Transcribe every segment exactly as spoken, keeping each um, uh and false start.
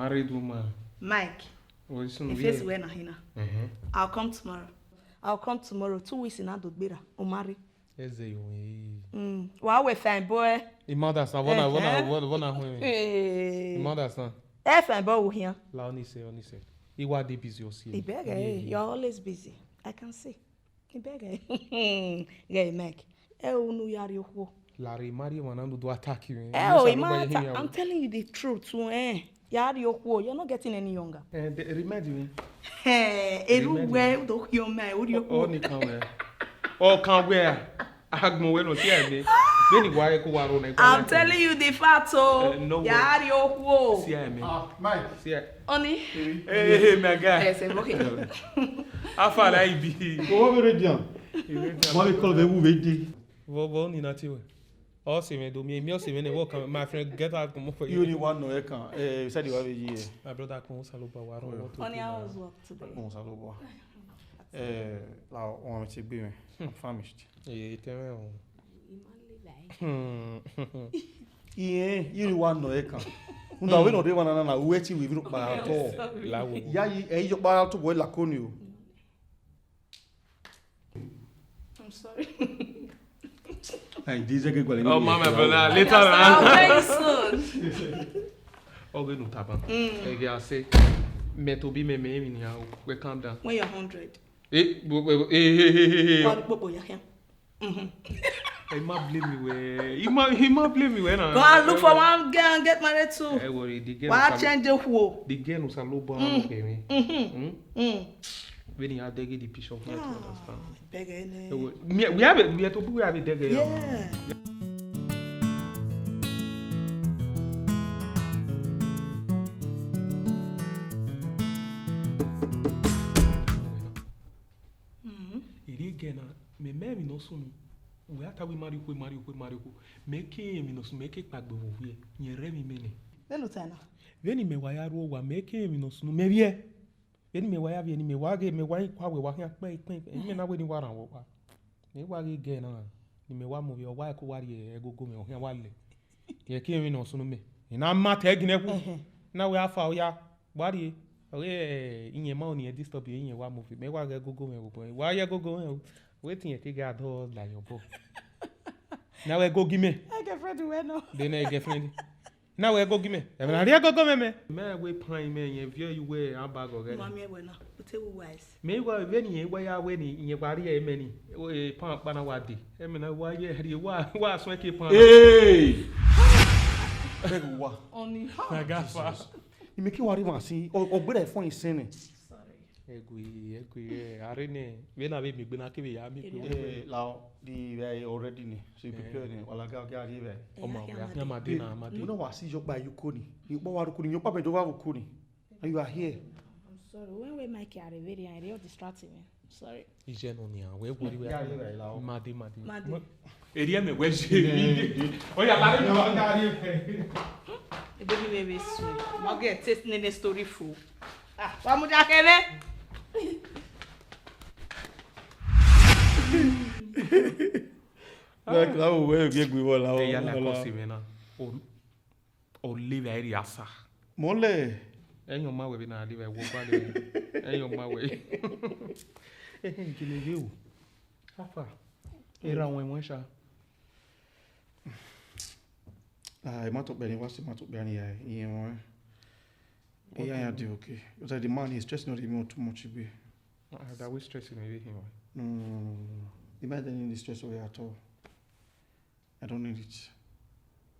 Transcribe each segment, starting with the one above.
Married woman. Mike, oh, this one, the face where na hina. Uh-huh. I'll come tomorrow. I'll come tomorrow. Two weeks in Adogbera. Omari. Eze yo. Mm. Wa we fine boy. He mad as na. What na, what na, what, what na? Hey. He mad as na. Eh, fine boy, we here. La, honestly, honestly. He wa dey busy, you see. He beg, eh? You're always busy. I can see. He beg, eh? Yeah, Mike. Eh, unu ya ri okhuo. Larre, marry one and do attack you, eh? Eh, oh, he might attack. I'm telling you the truth, eh? Ya ri okhuo, you're not getting any younger. Eh, remind me. Eh, eru we do yo me, u ri okhuo. Ọ ni kan we. Ọ kan we a. Agbọn we no si eme. Beni wa e ko wa ro na. I'm telling you the fact, oh. Eh, no. Ya ri okhuo. Si eme. Ah, Mike. Si e. Oni. Hey, hey, my guy. Yes, I'm okay. How far I be? Ko wo be radiant. Mo be call be wu be dey. Vo, vo ni na ti we. Ọ sẹ mwẹ do, mi, mi ọ sẹ mwẹ nẹ, what can, my friend, get out, come up for you. You only one no, I can. Eh, you said you have a year. My brother, come on, Saloba, wa run. Oni, how was work today? Come on, Saloba. Eh, la, wọn ti gbé mi. I'm famished. Eh, tell me. Hmm. Iye, you only one no, I can. Unda we no de one na na, we ti we viro pa to. La wo. Ya yi, eh, yo pa to boy la ko ni o. I'm sorry. Hey, this is a good one. Oh, mama, brother, later on. I'll tell you soon. Oge nu taba. Mm. Ege ase. Me to be me, me, me, yeah, we calm down. When you're hundred. Eh, bo-, bo-, eh, eh, eh, eh, eh. What, what, what, yeah, yeah. Mm-hmm. He ma blame me well. He ma, he ma blame me well now. Go and look for one girl and get married to. Eh, worry, the girl. Wa change the whole. The girl no Saloba no pay me. Mm-hmm. Hmm? Mm. When he had to get the picture, you understand. Beg her, eh, wo-, me, we have a, we have to, we have a dege. Yeah. Mm. Eri ege na, mẹ mẹ emwi ne ọ sunu. Wẹ a ta wẹ I ma rhie okhuo, I ma rhie okhuo, I ma rhie okhuo. Mẹ ke emwi ne ọ sunu, mẹ ke kpaegbe vbe ovbiẹ, rẹn rre ẹmwẹ imẹ nẹ. Vbene u ta na? Vbene imẹ wa ya rre owa, mẹ ke emwi ne ọ sunu, mẹ vbiẹ. Vbene imẹ wa ya vbiẹ, ne imẹ wa ghe, mẹ wa kua wẹ wa khian kpẹn, kpẹn, kpẹn. Imẹ na wẹ ne I wa rhan vbe owa. Mẹ wa ghe ege na, ne imẹ wa mu ovbi, ọ wa ẹko wa rhie ẹgogo mwẹ, ọ khian wa lẹ. Rẹn ke emwi ne ọ sunu mẹ. I na ma tẹ ginẹ kwu. Ẹhẹn. Na wẹ afa oya, wa rrie. Ọ ghe, eh, iyẹn ma ọni ẹ disturb iyẹn wa mu ovbi. Mẹ wa ghe ẹgogo mwẹ vbe obọ. Wa ye ẹgogo mwẹ o. Wẹ te iyẹn te gha dọ la ye obọ. Na wẹ ẹgogo mẹ. Girlfriend wẹ nọ. De ne girlfriend. Na wẹ ẹgogo mẹ. Ẹ na rhie ẹgogo mwẹ mẹ. Mẹ wẹ pan mẹ yẹn viọ iwẹ a ba gọ ghẹ. Mami ẹwẹ na, u te wu wise. Mẹ wa vbene irẹn wa ya wẹ ni, irẹn wa rhie ẹmẹ ni, e pan kpa na wa dee. Ẹmwẹ na wa ye rhie, wa, wa suẹn ke pan na. Hey! Beg wa. Oni. Na gafa. Jesus. Imẹ ke wa rhie emwa sin, ọ, ọ gberra ẹfọn isẹn nẹ. Sorry. Ẹgui, ẹgui, ẹ, a rre nẹ, vbene a vbe miẹn egbe na kevbe ya miẹn egbe. Eh, la, the, eh, already ni. So you prepare ni, wala ga, ga rhie vbe. Ọma, a khian ma dee na, ma dee. Una wa si yọ kpa ye uko ni. Ni kpa wa rre uko ni, yọ kpa mẹ do wa vbe uko ni. And you are here. I'm sorry. When we make a reveal, I real distracting me. Sorry. Ije nọ nia, wẹ wọrri wẹ. Ya, ya, ya, ya. Made, made. Made. Eri ẹmwẹ wẹ je. Oya, la re, la re. Ebe ni me be su. Mo get taste nene story fo. Ah, wa mu da kẹrẹ. Like, la wo wẹ bi egbe wọ la. Eya na ko si me na. O Ọ levba ẹre a sa. Mọ lẹ. Ẹyọn ma wẹ vbe na levba ẹvbo ọgba levba. Ẹyọn ma wẹ. Ehe, gele ghe o. Afa. Erha wọn ẹmwẹ sha. Ah, I ma tọ kpẹ ni, wa si ma tọ kpẹ ni ya, iye wọn. Iya ya dey okay. But the man is stressing on me too much, igbe. Ah, that way stressing me, him. No, no, no, no, no. The man doesn't need the stress away at all. I don't need it.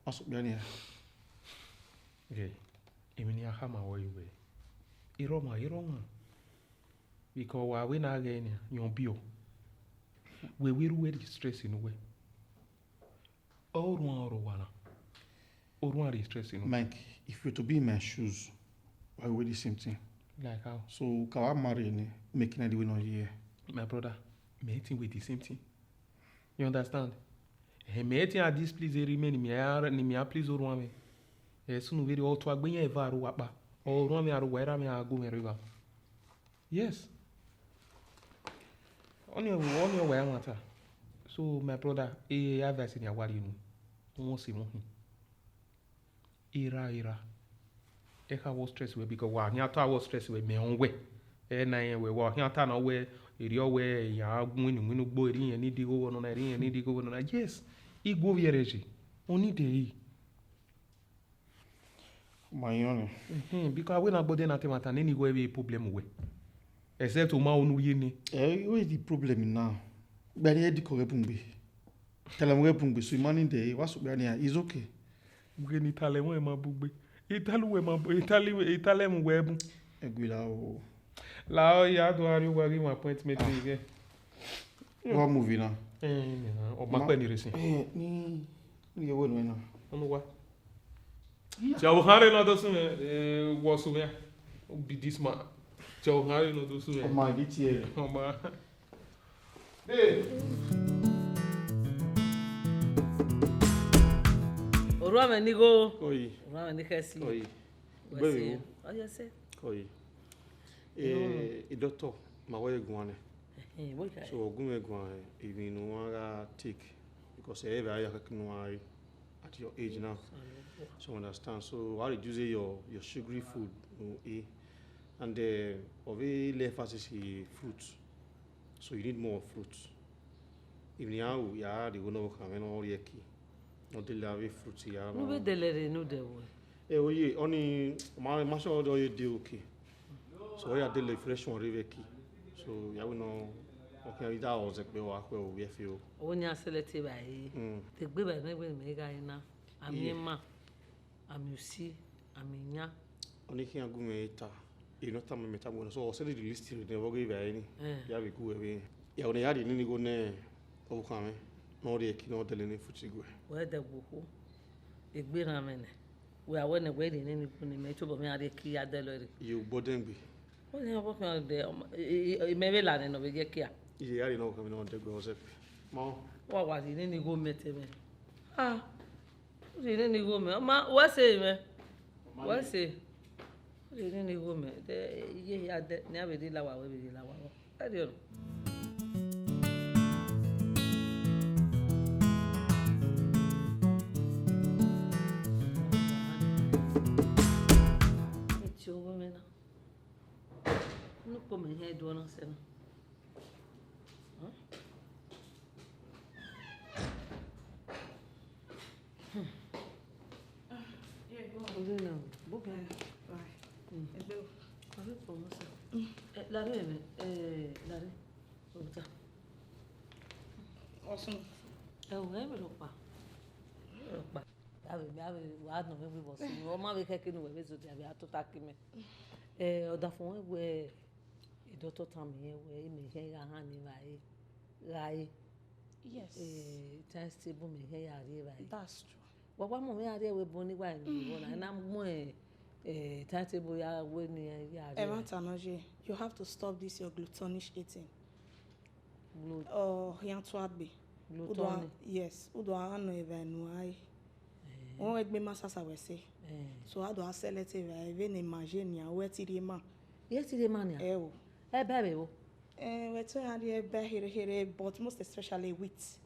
What's up, Daniel? Okay. Emwi ne I khama ruẹ, wẹ, I rre ọmwa, I rre ọmwa. Because wa wẹ ne a ghẹ nian, yọn biẹ. Wẹ, wẹ ru wẹ rhie stress ne uwẹ. Ọ rhuan ọrọ wa na. Ọ rhuan rhie stress ne uwẹ. Mike, if you were to be in my shoes, I would do the same thing. Like how? So, ka wa marry ni, make na the way no ye. My brother, mẹ i think we the same thing. You understand? Eh, mẹ i think I displease every man, ni mẹ a, ni mẹ a please orhuan mwẹ. Eh, sunu vberriọ, ọ tua gbe yan eva aro wa kpa. Orhuan mwẹ aro wa, erha mwẹ a gu mwẹ rre evba. Yes. Ọni ọ, ọni ọ wa ya wan ta. So, my brother, eh, advice ni a wa rhie unu. Wọ́n sì mú hìn. Erha, erha. Ẹ kha wọ stress wẹ, because wa khian ta wọ stress wẹ, mẹ rẹn wẹ. Ẹ na rẹn wẹ, wa khian ta na wẹ, erriọ wẹ, iran gun iwinna ugbo, erriọ irẹn ni digho vbe ọnọna, erriọ irẹn ni digho vbe ọnọna. Yes, I gu ovbi ẹre ye. Oni de yi. Ma yọn nẹ. Ẹhẹn, because a wẹ na gbọdẹ na te ẹmwata nene igho ẹvbo problem wẹ. Except u ma ru ne u rhie nẹ. Ẹ, where is the problem now? Gba ne ẹ dikọ ghẹ bun gbe. Tala mwẹ ghẹ bun gbe, so I ma need ẹ, wa sokpia nia, it's okay. Vbene I tala mwẹ ma bun gbe. I tala uwẹ ma bun, I tala, I tala mwẹ uwẹ bun. Ẹ gui la o. La ọ ya do a rrie uwa ghi mwẹ appointment ni ghẹ. Wa movie na. Eh, ọ ma kpẹ ni rre sin. Eh, ni, ni ye wẹ nuẹ na. Ọmọ wa. Te ọ khan rre ne ọ do sunu, eh, wọ sunu ya. Be this man. Te ọ khan rre ne ọ do sunu. Ọmọ, I dey tear. Ọmọ. Hey. Orhuanmwẹ ne igho. Oyi. Orhuanmwẹ ne ikhẹsi. Oyi. Wẹ se. Ọ yẹ sẹ. Oyi. Eh, doctor, ma wẹ guan nẹ. Ẹhẹn, wẹ ka. So, ọ gu mwẹ guan, eh, emwi ne uwa gha take, because ẹ vbe a ya khẹke ne uwa re at your age now. So, you understand. So, I reduce your, your sugary food, you know, eh. And, eh, ọ vbe lẹ emphasis in fruit. So, you need more fruit. Emwi ne iran ru, ya rhie igho ne ọvbokhan mwẹ ne ọ rhie ẹki. Ọ dele avbe fruit ya. Ne u vbe dẹlẹ rre ne u dẹ vbọ? Ẹ, oye, ọni, ma, ma sure whether ọ ye de okay. So, ọ ya dele fresh one rre vbe ẹki. So, ya wẹ nọ, ọ khian ghi da ọ zẹkpẹ, ọ gha khuẹ ovbi ẹfe o. Ọvbokhan ni a select evbare. Mm. Te egbe evbare ne wẹ mẹ gha re na. A miẹn ma, a miẹn usi, a miẹn iyan. Ọni khian gu mwẹ ta, emwi ne ọ tama mẹ tama wẹ nọ, so ọ send the list rre nẹ, vbe ọ ghi vbe a re ni, eh, ya vbe gu wẹ vbe. Ya wẹ ne ya rhie nene igho ne ọvbokhan mwẹ, ne ọ rhie ẹki ne ọ dẹlẹ ne fruit guẹ. Wẹ dẹ gbe okhuo, egbe erhan mwẹ nẹ, wẹ a wẹ nẹ wẹ rhie nene igho ne mẹ, tobọ mẹ a rhie ẹki ya dẹlẹ rre. Ye ugbọdẹn gbe. Wẹ nẹ ọvbokhan dẹ, ọmọ, e, e, e, mẹ vbe la nẹ ne ọ vbe ye ẹki a? Iye ya rhie ne ọvbokhan mwẹ ne ọ dẹgbe ọ zẹ. Ma. Wa wa rhie nene igho mẹ te mwẹ. Ah. Rhie nene igho mẹ, ọ ma, wẹ se mwẹ. Wẹ se. Rhie nene igho mẹ, de iye hia dẹ, ne a vbe rhie la owa, wẹ vbe rhie la owa. Ẹ rhie ọnọ. Ẹ tie owa mwẹ na. Unu kpo mẹ hẹn ẹdẹ ọna sẹ na. Ah, yeah, go on. Orí náà, bó bá. Eh, right. Mm. Ẹgbẹ́ o. Orí pọ̀ mọ́ sà. Mm. Eh, Lare, eh, Lare. Obuta. Ọsun. Ẹ wẹ, ẹ mi lọ pa. Ẹ mi lọ pa. Avbe, avbe, wa nọ vbe vbọ sunu. Ọ ma vbe khẹke ne uwẹ vbe zodiẹ, avbe a tota ke mẹ. Eh, ọdafẹn wẹ, wẹ, doctor tama mwẹ wẹ, imẹ hẹn gha han ni vbe a re. Gha re. Yes. Eh, times table mẹ hẹn ya rrie vbe a re. That's true. Wa wa mu mwẹ ya rrie vbe ebo ni wa ni vbọ na, na mu, eh, eh, times table ya wẹ ne ya rrie. Ẹmwata nọ ye, you have to stop this your gluttonish eating. Glut- Ọ, khian tuagbe. Gluttony. Udo a, yes, udo a nọ evbare ne uwa re. Eh. Wọn egbe ma sasa wẹ se. Eh. So a do a select evbare, vbene ima ye nian, wẹ ti rhie ma. Ye ti rhie ma nian? Ẹ o. Ẹbẹ vbe vbo? Eh, wẹ te a rhie ẹbẹ here here, but most especially wheat.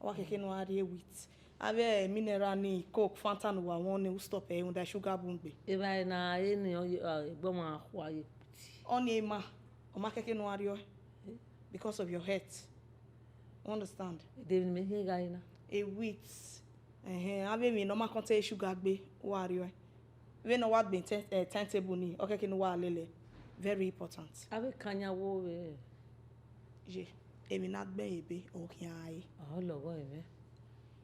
Ọ wa khẹke ne uwa rhie wheat. Avbe mineral ni, Coke, Fanta ne uwa wọn ni, u stop ẹre rhunmwuda sugar bun gbe. Evbare na re ni, ọ ye, ah, egbe ọmwa khua ye kuti. Ọni ma, ọ ma khẹke ne uwa rhie ọe. Eh? Because of your health. You understand? De emwi ne mẹ hẹn gha re na? A wheat. Ẹhẹn, avbe emwi ne ọ ma kọnte sugar gbe, uwa rhie ọe. Vbene ọ wa gbe time, eh, timetable ni, ọ khẹke ne uwa lele. Very important. Avbe kan yan wo vbe. Ye, emwi ne a gbe ẹre ebe, ọ khian re. Ọ lọghọ ẹmwẹ.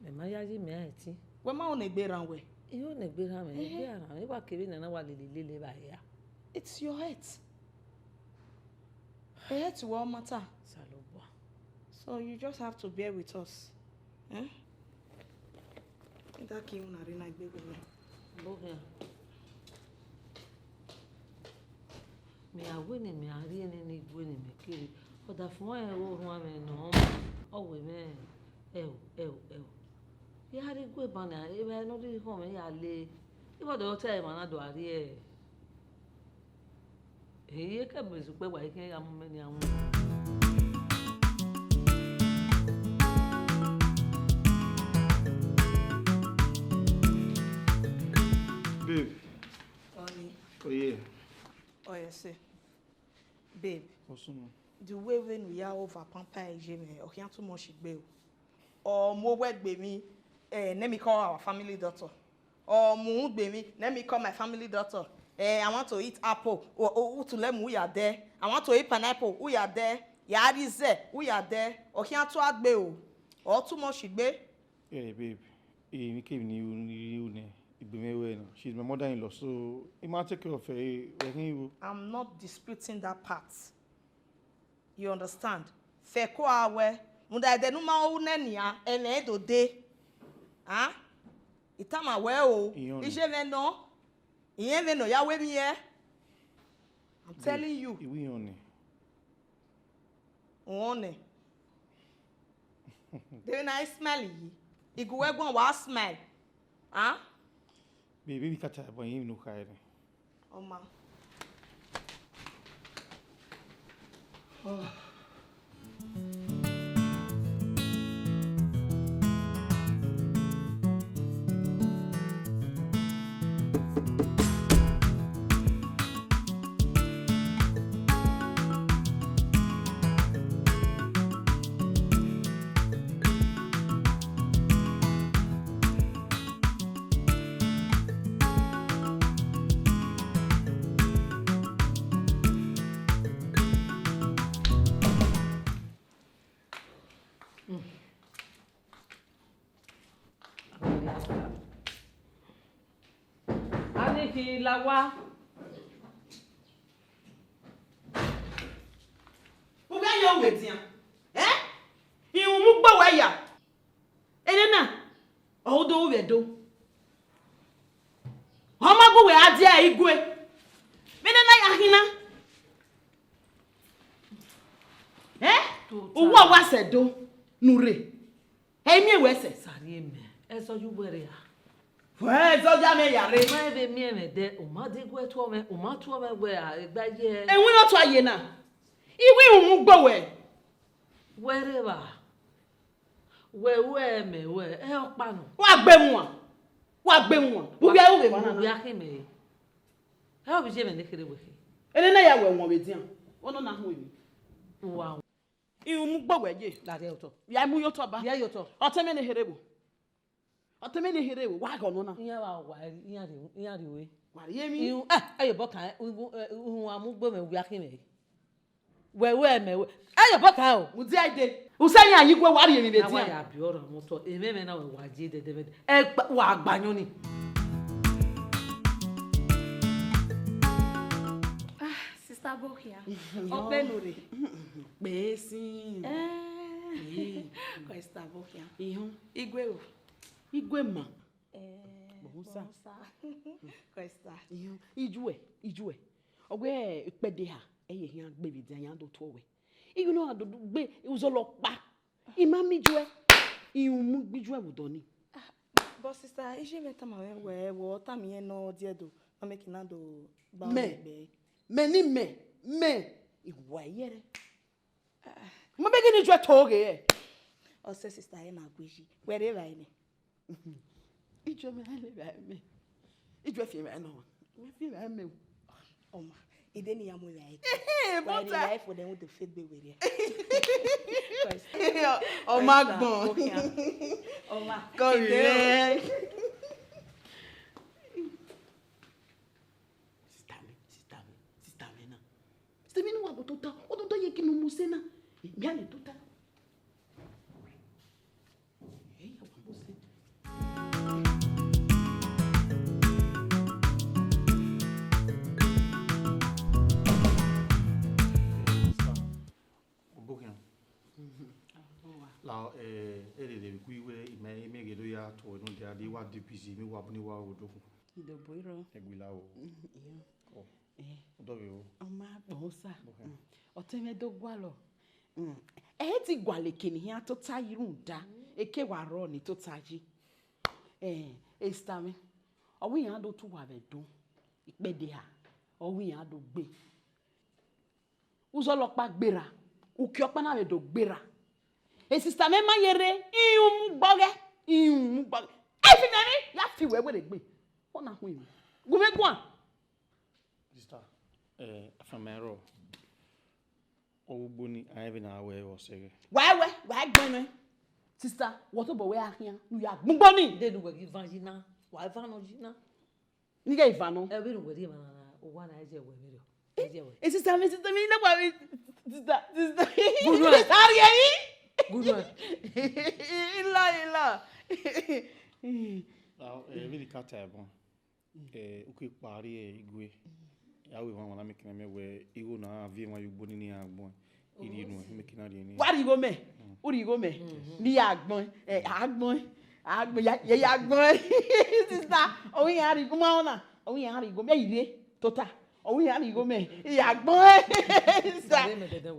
Mẹ ma ya ye mẹ a ẹtin. Wẹ ma ho ne egbe rhan wẹ? I ho ne egbe rhan mwẹ, egbe a rhan mwẹ, I wa kevbe nana wa lele lele vbe a hia. It's your health. Health wẹ ọ matter. Osanobua. So you just have to bear with us. Eh? Ida ke unu na rre na egbe wẹ nẹ. Bọ hia. Mẹ a wẹ ne mẹ a rhie nene igho ne mẹ kere. Ọdafẹn ọnrẹn ọre orhuan mwẹ nọ, ọ wẹ mwẹ, ẹo, ẹo, ẹo. Ya rhie igho ban na, evbare ne ọ rhie họn mwẹ ya le. Ibọdọ ọtẹn emwa na do a rhie. Eye kẹ bẹzẹ ukpẹ wa i khian ya mu mẹ nian wu. Babe. Honey. Oh yeah. Oh yes, sir. Babe, what's up, man? The way when we are over pamper Ijeme, ọ khian too much gbe o. Ọ mu owẹ gbe mi, eh, let me call our family doctor. Ọ mu gbe mi, let me call my family doctor. Eh, I want to eat apple. U, u, u tule mu ya dẹ. I want to eat pineapple. U ya dẹ. Ya ri zẹ. U ya dẹ. Ọ khian too gbe o. Ọ too much gbe. Hey, babe. Hey, me came ni you, ni you ne. Igbe mwẹ wẹ na. She's my mother-in-law, so he might take care of her. Hey, wẹ khin ru. I'm not disputing that part. You understand? Fẹko a wẹ, muda ẹdẹ ne u ma ru nẹ nian, ẹmwẹ do de. Ah? I tama wẹ o, Iyọn ni. Iye mwẹ nọ, irẹn vbe nọ ya wẹ emwi hẹ. I'm telling you. Iwu iyọn ni. Wọn nẹ. Deghẹ na i smile yi, igu wẹ guan wa smile. Ah? Baby, we catch up on him no khairi. Oma. Ani khin la owa. U ghẹ ye owe dian. Eh? Irun mu gbe wẹ ya. Enena, ọ do ru vbe Ẹdo. Ọ ma gu wẹ a dia igue. Vbene na ya khin na. Eh? Tota. Uwa wa sẹ Ẹdo ne u rre. Ẹ i miẹn wẹ sẹ. Sari mẹ, ẹzọ ye uwẹ rre a? Wẹ ẹzọ ya mẹ ya rre. Ma vbe miẹn mwẹ dẹ, u ma di gue tuọ mwẹ, u ma tuọ mwẹ wẹ a, egba ye. Ẹwẹn ne ọ tua ye na. Iwu irun mu gbe wẹ. Wẹ rre evba. Wẹ ru ẹmwẹ wẹ, ẹ ọkpa nọ. Wa gbe wan. Wa gbe wan. Vbe u ghi ru vbe emwa na? Vbe a khin mẹ re. Ẹ ọ vbe iye mwẹ ne kherhe wẹ khin. Enena ya wẹ wọn vbe dian. Ọ nọ na hu emwi. Uwa. Irun mu gbe wẹ ye. La rhie otọ. Ya mu ye otọ ba. Rhie ye otọ. Ọtẹn mwẹ ne kherhe vbo. Ọtẹn mwẹ ne kherhe vbo. Wa ghe ọnọ na. Iran wa wa, iran rhie, iran rhie ue. Wa rhie emwi. Irun, eh, ẹ yobọ kan, irun, eh, irun a mu gbe mwẹ, vbe a khin mẹ re. Wẹ ru ẹmwẹ wẹ. Ẹ yobọ kan o. Mudia ide. Usẹ yan yi gue wa rhie emwi vbe dian. Na wa ya bi ọrọ motọ. Emwẹ mwẹ na wẹ wa ye dẹdẹ mwẹ. Ẹ gba, wa gba yọn ni. Ah, sister Bokia. Ọpẹ nure. Kpẹsin. Eh. Sister Bokia. Ihun. Igwe o. Igwe ma. Eh, Bonsa. Bonsa. Sister. Ihun. Ijue, ijue. Ọ wẹ ikpẹdẹ ha, ẹ ye khian gbe vbe dian, yan do tuọ wẹ. Ighẹ ne ọ do gbe uzọla ọkpa, I ma miẹn ijue, irun mu gbe ijue vbe odọ ni. Ah, but sister, iye mwẹ tama mwẹ wẹ, wẹ ọ tama irẹn ne ọ diẹ do, ọ make I na do gba Mẹ, uwẹ gbe. Mẹ ni mẹ, mẹ, I wa yẹrẹ. Ah. Mo bẹghe ne ijue to ghe. Ọ sẹ sister ẹre na gu yi, wẹ rre evbare nẹ. Ijue mẹ a lele mẹ. Ijue fi mẹ nọ. Mẹ fi mẹ mẹ. Ọma, ide ne I ya mu vbe a. Ehe, wa but, ri life for them with the faith be were. Christ. Ọma Christ, gbọn. Okay. Ọma. Come here. Sister mi, sister mi, sister mi na. Sister mi ni wa bo tota, o tota ye kinu mu se na. Mi a le tota. Obokian. La, eh, erere vbe iku iwe, imẹ, imẹ ghe do ya tuẹ ne dia, de wa D P C, mi wa bu ni wa ro dokun. Idobo iro. Ẹgbila o. Mm, iyo. Ọ. Eh. Ọdọ vbe o. Ọ ma gbọn sa. Okay. Mm. Ọtẹn mwẹ do gualọ. Mm. Ẹ i ti gualọ eke ne iran tota yi rhunmwuda, eke wa rrọọ ne tota yi. Eh, Esther mwẹ, ọ wẹ iran do tu uwa vbe Ẹdo, ikpẹdẹ ha, ọ wẹ iran do gbe. Uzọla ọkpa gberra, uki ọkpa na vbe do gberra. E sister mwẹ ma ye rre, irun mu gbọghẹ, irun mu gbọghẹ. E fi mwẹ emwi, ya fi wẹ were gbe. Ọ na hu emwi. Gu mwẹ guan. Eh, afianma rrọọ, ọghe ugbo ni, a i vbe na wẹ vbe ọ sẹ ẹghẹ. Wa wẹ, wa gbẹn nẹ. Sister, wẹ tobọ wẹ a khian, ne u ya gbẹn ugbo ni. De ne uwẹ ghi van yi na, wa van nọ yi na. Ne I ghẹ van nọ. Ẹ vbene uwẹ rhie emwa na, owa na, ẹ i ye wẹ vberriọ. Ẹ i ye wẹ. Eh, sister mi, sister mi, ne wa mi, sister, sister. Sister, are you? Good one. Ila, ila. Now, eh, vbene I ka ta ẹbọ. Eh, u ke kpa rrie igue. Ya wẹ emwa na mẹ kene mẹ wẹ igho na viọ emwa ye ugbo ni, ne iran gbẹn. I rhie nuẹn, mẹ kene a rhie ni. Wa rhie igho mẹ, u rhie igho mẹ. Ne iran gbẹn, eh, a gbẹn, a gbẹn, ya, ya, ya gbẹn. Sister, ọ wẹ iran rhie igho ma na, ọ wẹ iran rhie igho mẹ, I rhie tota. Ọ wẹ iran rhie igho mẹ, I ya gbẹn. Sister,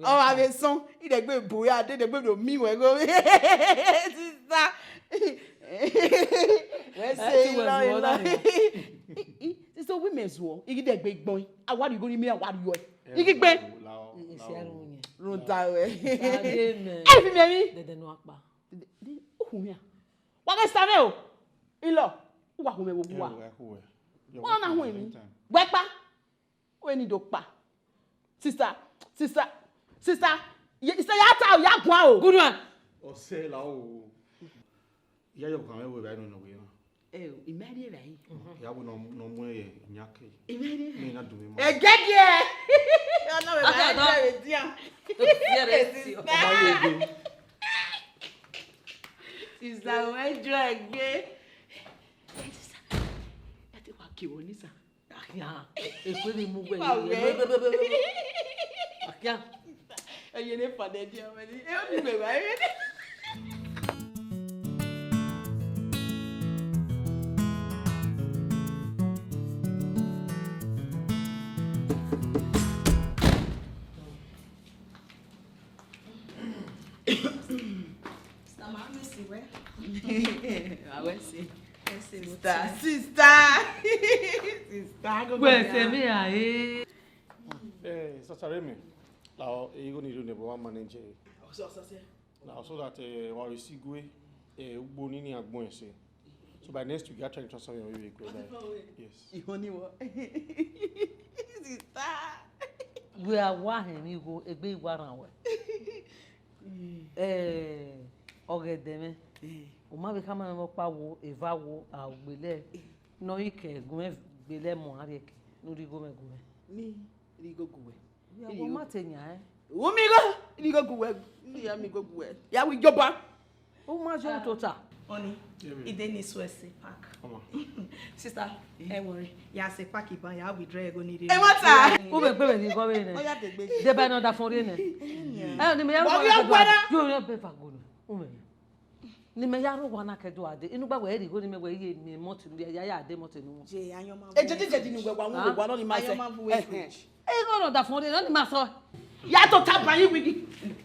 ọ wa vbe sọn, I dẹgbe bu ya, de dẹgbe do mi wẹ igho. Sister. Wẹ sẹ ilọ ilọ. Sister, wẹ mẹ zuọ, I ghi dẹgbe gbẹn, a wa rhie igho ni mẹ, a wa rhie ọe. I ghi gbẹn. Rhunmwuda ruẹ. Ẹ fi mẹ emwi. Dẹdẹ ne ọ kpa. Ukhunmwu a. Wa ghẹ sa mwẹ o. Ilọ, u wa hu mwẹ vbe owa. Wa na hu emwi. Wẹ kpa. Wẹ ni do kpa. Sister, sister, sister, ye, sister, ya ta o, ya guan o. Good one. Ọ sẹ la o. Iya yo kan we ba no no we na. Eh, imẹ rhie vbe yi. Ya wo no no mu e nya ke. Imẹ rhie. Me na do me mo. Ẹgẹgiẹ. Ọna wẹ ba ẹjọ ẹre dia. Sister, wẹ ẹjọ ẹgbe. Ẹ ti wa kiro ni sa. Akhian, ekwe ni mu wẹ. Akhian. Ẹ ye ne fadẹ di ọmọ ni. Ẹ o ni wẹ ba ẹ. Sister, ma miss wẹ. Awẹ si. Sister, sister. Sister, go. Wẹ sẹ mi a e. Eh, sister Remi, la o, igho ni rhie ne wa manage. So, so, so. Now, so that, eh, wa receive igue, eh, ugbo ni ni agbọn ẹse. So by next week, I try to transfer your way. Yes. Ihoni wo. Sister. Wẹ a wa hẹn ni igho, egbe I wa rhan wẹ. Eh, ọghe ẹdẹ mwẹ. Eh. U ma vbe khama mwẹ ọkpa wo, eva wo, a gbele. Eh. Ne ọ i ke gu mwẹ gbele mọ a rhie ke, ne u rhie igho mwẹ gu mwẹ. Ni rhie igho gu wẹ. Ya, wo ma te yan, eh? Wo mi igho, rhie igho gu wẹ, ne ya mi igho gu wẹ. Ya wi joba. U ma yo tota. Honey, ide ni so ẹse pack. Sister, ẹ worry. Ya se pack iban, ya withdraw igho ni rhie. Ẹ ma ta. U vbe gbe vbe ni igho vbe nẹ. Oya de gbe. De ba nọ da fọn rhie nẹ. Ẹ, ni mẹ ya. Wa wi ọgbẹna. Yo, yo, be va go nẹ. U mẹ. Ne imẹ ya rre owa na ke do a dee, inu gba wẹ rhie igho ni mẹ wẹ, I ye miẹn malt ne ya ya dee malt ne wọn. Je ayọn ma. Ejẹjẹjẹdi ne uwẹ wa wọn wa nọ ni ma sẹ. Ayọn ma bu we fridge. Igho nọ da fọn rre nọ ni ma sọ. Ya tota ban yi wigi.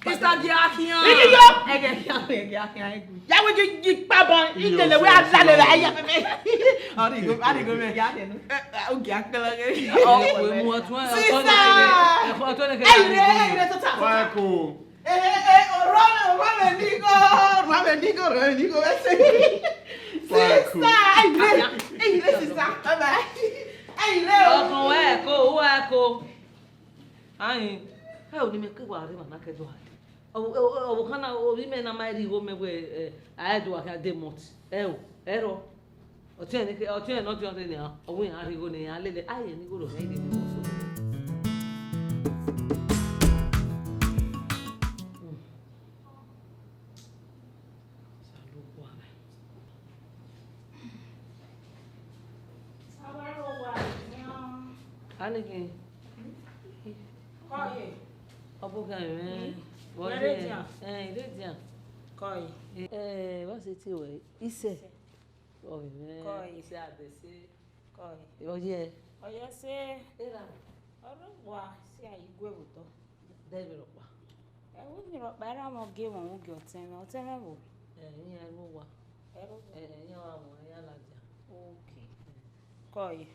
Sister, dia khian. Wigi yo. Ẹgẹ khian, ẹgẹ khian, ẹgẹ. Ya wigi yi kpa ban, i dele wẹ a la le la ya bẹbẹ. Ọni go, ọni go mẹ. Ya de nu. Oge akpẹlẹ ghe. Ọ we mu ọtun, ọtun ne kere. Sister. Ọtun ne kere. Ẹ ire, ẹ ire tota. Wa ko. Eh, eh, eh, orhuan mwẹ, orhuan mwẹ ni igho, orhuan mwẹ ni igho, orhuan mwẹ ni igho, vbe ẹse. Sister, ẹ ire, ẹ ire, sister, bye bye. Ẹ ire o. Ọkhan wẹ ẹko, uwa ẹko. Ayin, ẹ o ni mẹ ke wa rre emwa na ke do a. Ọ, ọ, ọ, ọvbokhan na, ovbi mẹ na ma rhie igho mẹ wẹ, eh, a i do a khian de malt. Ẹ o, ẹrọ. Ọtiẹn ne, ọtiẹn ne ọ diọn rre nian, ọ wẹ iran rhie igho ne iran lele, a rhie ne igho rhie ne igho so. Aneke. Kọye. Ọ bu khian mwẹ. Wẹ re dia? Eh, re dia. Kọye. Eh, wa se tie wẹ, isẹ. Ọ vbe mwẹ. Kọe. Ise adese. Kọe. Ọ ye. Ọ ye se. Era. Ọ rre owa si a i gue vbe otọ. Dẹ vbe rhọkpa. Ẹ wu ni rhọkpa, era mwẹ ogie mwẹ, ogie ọtẹn mwẹ, ọtẹn mwẹ vbo? Ẹ, iran ru owa. Ẹ ru owa. Ẹ, ẹ, iran wa wọn, iran ladian. Ok. Kọe. Ẹ,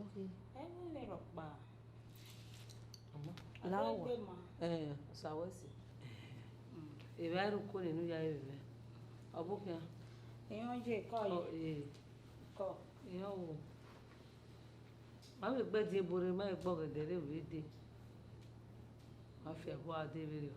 ok. Ẹ wu ni rhọkpa. Ọmọ. La owa. Adegbe ma. Ẹ, Osa wẹ si. Mm. Evba ru ko nene u ya re vbe mwẹ. Ọ bu khian. Iran ye kọe. Kọ, ee. Kọ. Iran wo. Ma vbe gbe ẹdin ebo rre, ma vbe gbe ọghẹdẹ rre vbe dee. Ma fi ẹvbo a dee vberriọ.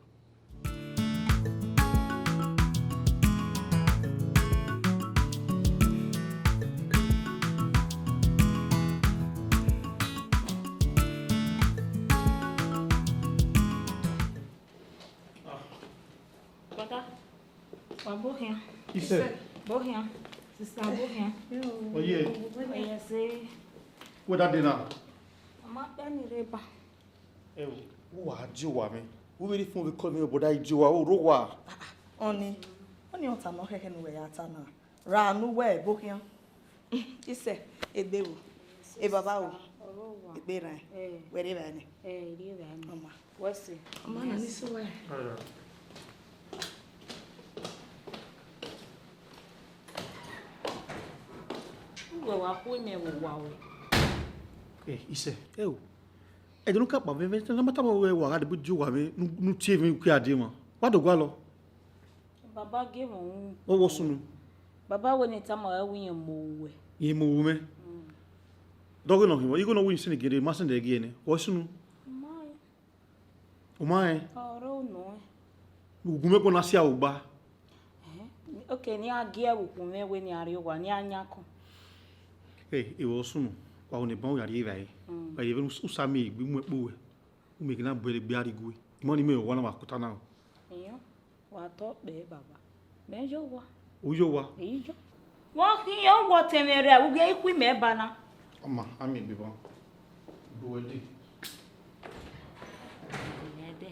Brother, wa bọ khian. Ise. Bọ khian. Sister, bọ khian. Oye. Oye, se. Wẹ da dee na? Ọ ma kpẹ ne I rre ba. Ẹ o, u wa die owa mwẹ. U vbe rhie phone vbe call mwẹ, brother, I die owa, u rre owa. Ọni, ọni ọta nọ khẹkhẹ ne uwẹ ya ta na. Ra ne uwẹ bọ khian. Ise, egbe o. E baba o. Egbe rran. Wẹ rre evbare nẹ? Ọ ma. Wẹ se. Ọ ma na ni sẹ uwẹ. Uwẹ wa khu mẹ vbe owa o. Eh, ise, ẹ o. Ẹdẹ ne u ka kpa vbe, vbe, ne a ma tama wẹ wa gha debe die owa mwẹ, ne u tie emwi uki a die mwa. Wa do gualọ. Baba gie mwẹ unu. Ọ wọ sunu. Baba wẹ ne I tama ruẹ wẹ irẹn mu ohu uwẹ. Irẹn mu ohu mwẹ. Dọghe nọ hin, igho ne ọ wẹ irẹn sẹ ne gie, ma sẹ ne gie nẹ. Wọ sunu. Ma. U ma rẹn? Ọre unu ẹn. Ugbẹn mẹ kpọ na sia ugba. Ẹhẹn. Ok, ne iran gie ẹvbo ukpọn mwẹ wẹ ne iran rrie owa, ne iran yan akọn. Ẹ, ẹ wẹ ọ sunu, wa ho ne eban u ya rrie evbare. Mm. Wa rrie vbene u sa miẹn egbe mu ẹkpo wẹ. U miẹn ghe na bu ẹre egbe a rrie igue. Imẹ ọnii, imẹ owa na wa kota na o. Iyọn. Wa tọ kpẹẹ, baba. Mẹ yo owa. U yo owa? Eyi yo. Vbe ọ khian, ọ wọ tẹn mwẹ rẹ, u ghi khu imẹ ba na. Ọ ma, a miẹn egbe ban. Bu ẹdẹ. Ẹdẹ.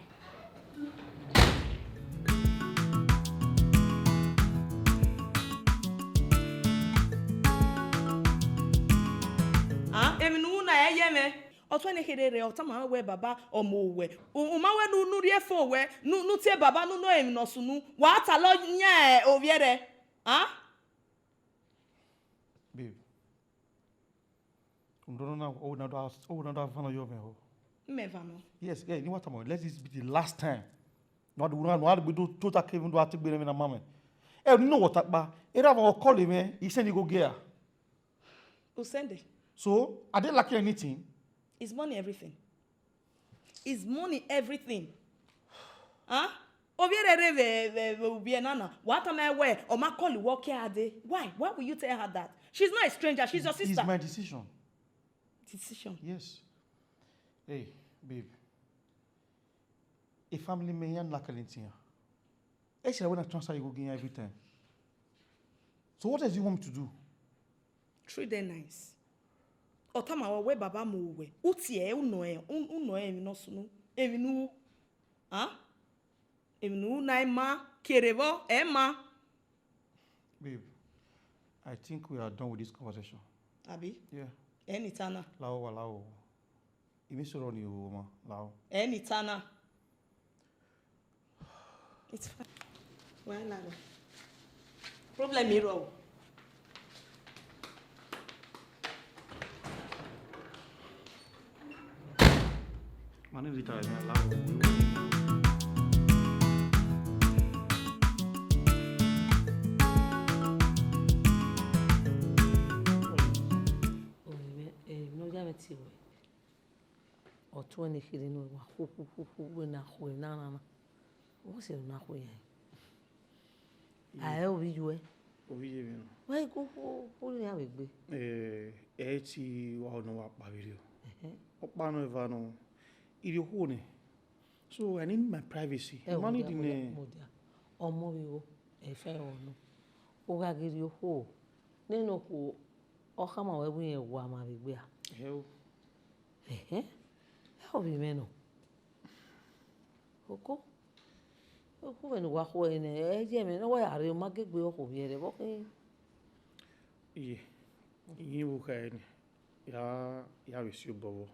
Ah, emwi ne u ru na, ẹ yẹ mwẹ. Ọ tuẹ ne kherhe rre, ọ tama wẹ baba, ọ mu ohu uwẹ. U, u ma wẹ ne u, ne u rhie phone wẹ, ne u, ne u tie baba, ne u nọ emwi ne ọ sunu, wa talọ yan ovbi ẹre. Ah? Babe, u do nọ na, ọ wẹ na do, ọ wẹ na do a van nọ yọ mwẹ o. Imẹ van nọ? Yes, yeah, ne wa tama, let this be the last time. No, I do, no, I do, do, do that, Kevin, do I take me na mama? Eh, you know what, Akpa? Era wa call him, eh? He send you go get her. Who send it? So, I didn't lack anything. Is money everything? Is money everything? Huh? Ovbi ẹre rre vbe, vbe, vbe ubi ẹre na na. Wa tama wẹ, ọ ma call wẹ ke a dee. Why? Why will you tell her that? She's not a stranger. She's your sister. It's my decision. Decision? Yes. Hey, babe. A family man, you lack anything. Ẹ sẹ wẹ na transfer you go get every time. So what else do you want me to do? Treat them nice. Ọ tama wẹ, wẹ baba mu ohu uwẹ. U tie, u nọ ẹ, u, u nọ ẹ emwi ne ọ sunu, emwi ne u, ah? Emwi ne u na ima, kere vbọ, ẹ ma. Babe, I think we are done with this conversation. Abi? Yeah. Ẹ ne I ta na. Lao wa, lao. Imi sọrọ ni o ma, lao. Ẹ ne I ta na. It's fine. Wàhálà rọ. Problem rọ o. Ma ne rita ẹ la o. Oye, eh, no ya me ti we. Ọ tuẹ ne kherhe ne wa khu, khu, khu, khu, wẹ na khu na na na. What's your na khu ya? Ae ovbi yuẹ. Ovbi ye vbe nọ. Wa i gu khu, khu ne a vbe gbe. Eh, ẹ ti wa nọ wa kpa vberriọ. Ẹhẹn. Ọ kpa nọ eva nọ. I rhie okhuo nẹ. So I need my privacy. Ẹ, ma need mudia, ne mudia. Ọmọ vbe igho, ẹ fẹ ọ nọ. U gha ghi rhie okhuo. Nene okhuo, ọ khama wẹ wẹ irẹn wa ma vbe gbe a. Ẹ o. Ẹhẹn. Ẹ ovbi mwẹ nọ. Oko. Oko vbe ne uwa khu ẹre nẹ, ẹ ye mwẹ ne ọ wa ya rre, ọ ma ghe gbe okhuo vbiẹ rre vbe ọ khin. Iye, iye vbe ukha ẹre nẹ, ya, ya vbe si obọ vbọ.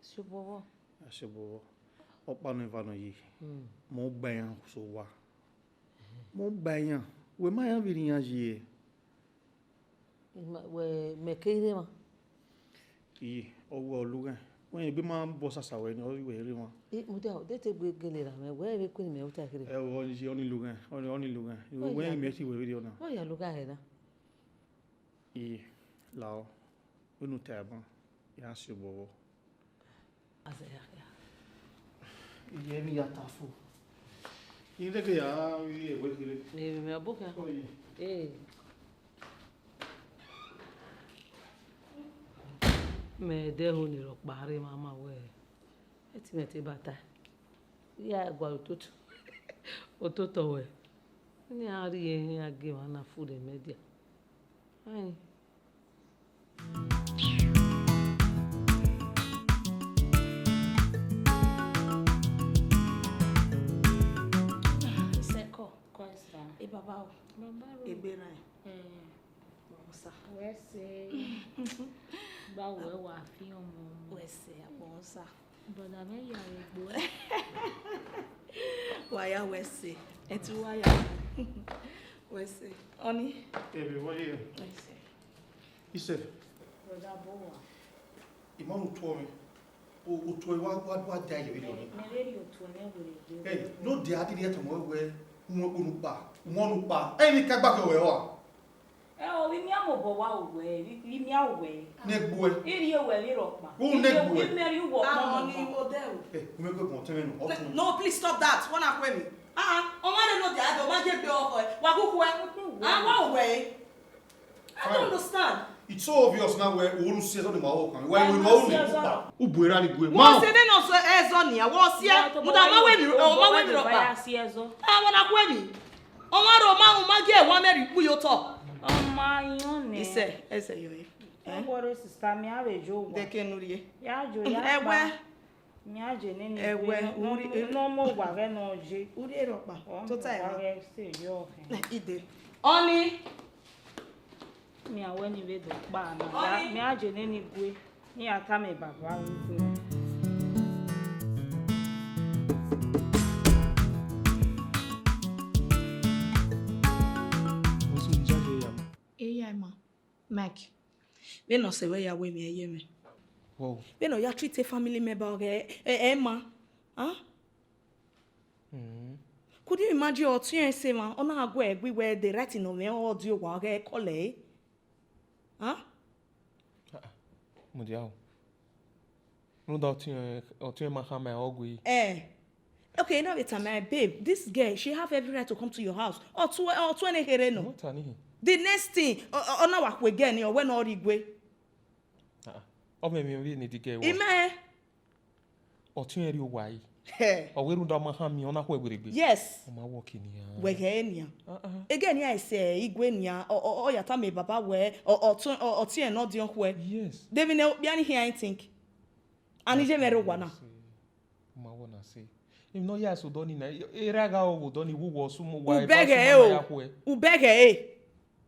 Si obọ vbọ? Ya si obọ vbọ. Ọkpa nọ eva nọ ye. Mm. Mẹ ọ gba iran so owa. Mẹ ọ gba iran. Wẹ ma iran vbe rhie iran ye. Ima, wẹ, mẹ ke rre emwa. Iye, ọ wẹ ọ lughẹ. Wẹ egbe ma bọ sasa wẹ ni, ọ wẹ rre emwa. I, mudia, de te gbe gele ra mẹ, wẹ vbe kue ne mẹ ota kherhe. Ẹ o, ọ ni, ọ ni lughẹ, ọ ni, ọ ni lughẹ. Wẹ ya lughẹ. Wẹ mẹ ti wẹ vberriọ na. Wẹ ya lughẹ na. Iye, lao, vbene u ta ban. Ya si obọ vbọ. Azẹ ya khia. Iye emwi ya ta fo. Irẹn ke ya ri ẹvbo kherhe. Emwi mẹ ọbo khian. Oye. Ee. Mẹ dẹ ho ni rhọkpa rre mama wẹẹ, ẹtin mẹ te ba ta. Iran gualọ ototo, ototọ wẹẹ, ne iran rhie iran gie emwa na fu rre media. Ain. Isẹkọ. Kọ ẹsa. E baba o. Baba ro. Egbe rae. Eh. Agbọn sa. Wẹ sẹ. Gba wẹ wa fi ọmọ. Wẹ sẹ, agbọn sa. Brother mẹ ya egbe. Wa ya wẹ sẹ. Ẹ tu wa ya. Wẹ sẹ. Ọni. Ebe wọ ye. Wẹ sẹ. Isẹ. Brother Bowa. Imam tuọ mwẹ. O, otuẹ wa, wa, wa da ye vberriọ nẹ. Mẹ vbe rhie otuẹ mwẹ werriegbe. Hey, no dia didi ẹtọ mẹ wẹ, uwẹ kpo unu kpa, uwẹ unu kpa. Ẹ ni ka gba kẹ wẹ ọ a? Ẹ o, vbe imian mobọ wa owẹ, vbe imian owẹ. Ne gbuẹ. I rhie owẹ vbe rhọkpa. U ne gbuẹ. I rhie owẹ, I mẹ rhie uwẹ ọkpọn. Ahọn ni mobọ. Odẹ o. Hey, u mẹ gbe gbọn tẹmẹ nu, ọtun. No, please stop that. Wọ na kue mi. Ah, ah, ọmwa rẹ no dia do, ma je gbe ọkọ ẹ. Wa gu kue. Ah, wa owẹ. I don't understand. It's so obvious now where u ru si ẹzọ ni ma wo kan. Where u ma wo ni. U bu era ni gue. Wọ si ẹzọ ni, wọ si ẹ. Muda ma wẹ mi, ọ ma wẹ mi rhọkpa. A wọ na kue mi. Ọ ma rọ ma, u ma gie wa mẹ rhie ikpu ye otọ. Ọ ma yọn nẹ. Isẹ, ẹsẹ yọ ye. Don't worry, sister, mi a vbe yo wa. Deke nu rhie. Ya yo, ya kpa. Ẹwẹ. Mia je nene ẹwẹ, ne ọ mu owa ghẹ ne ọ ye. U rhie rhọkpa. Tota ẹmwẹ. Ide. Ọni. Mia wẹ ne I vbe do kpa na. Ọni. Mia je nene gue. Ne I ya tama baba vbe gue. Eya ma. Mike. Vbene ọ sẹ wẹ ya wẹ emwi ẹyẹ mwẹ. Wow. Vbene ọ ya treat family member ọghẹ ẹ, ẹ, ẹ ma. Huh? Mm. Could you imagine ọtiẹn ẹse mwa, ọ na gu ẹre gbe wẹ the right thing ọ mwẹ ọ di owa ọghẹ kọlẹ ẹre? Huh? Ah, ah. Mudia o. Rhunmwuda ọtiẹn, ọtiẹn ma khama ẹre ọghe. Eh. Okay, now it's my babe. This girl, she have every right to come to your house. Ọ tuẹ, ọ tuẹ ne kherhe nọ. What an he? The next thing, ọ, ọ, ọ na wa kue girl ni, ọ wẹ ne ọ rhie igue. Ah, ah. Ọ mwẹ emwi vbene the girl wa. Imẹ. Ọtiẹn rhie owa ẹre. Hẹ. Ọ wẹ rhunmwuda ọ ma khama ẹre, ọ na khuẹ werriegbe. Yes. Ọ ma work nian. Wẹ ghẹ nian. Ah, ah. Ege nian ẹsẹ igue nian, ọ, ọ, ọ ya tama baba wẹ, ọ, ọ tuẹ, ọ, ọtiẹn ne ọ diọn khuẹ. Yes. De vbene okpia ni khian, I think. Ani ye mwẹ rre owa na. Ma wọ na sẹ. Emwi ne ọ ya sẹ odọ ni na, erha gha ro vbe odọ ni, vbe uwẹ ọsẹ uwa. U bẹghe ẹre o. U bẹghe ẹre.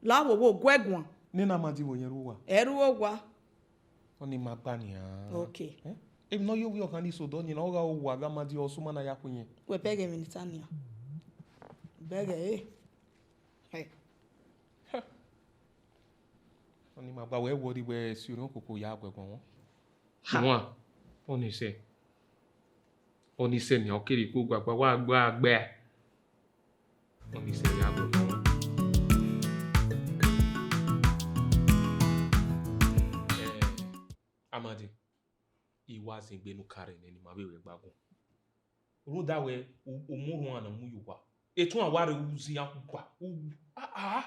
La wo wo, gu ẹre guan. Nene Amadi vbe ọ yẹn rre owa. Ẹ rre owa. Ọni ma gba nian. Okay. Eh? Emwi ne ọ ye ovbi ọkhan ni sẹ odọ ni na, ọ gha ro vbe Amadi ọsẹ uwa na ya khu yẹn. Wẹ bẹghe emwi ne I ta nian. Bẹghe ẹre. Hey. Ọni ma gba wẹ, wẹ rri wẹ si orhiọn koko ya gu ẹre guan wọn. Ha. Wan, ọni sẹ. Ọni sẹ nian, ọ kere ikun gba gba, wa gba gba. Ọni sẹ ya gbe ọmọ. Eh, Amadi, I wa zin egbe ne u ka rre nẹ ne ima vbe ru ẹgbẹe agbọn. Rhunmwuda wẹ, u, u mu orhuan na mu ye owa. Etuan wa rre, u zin iran kugba. U, ah, ah.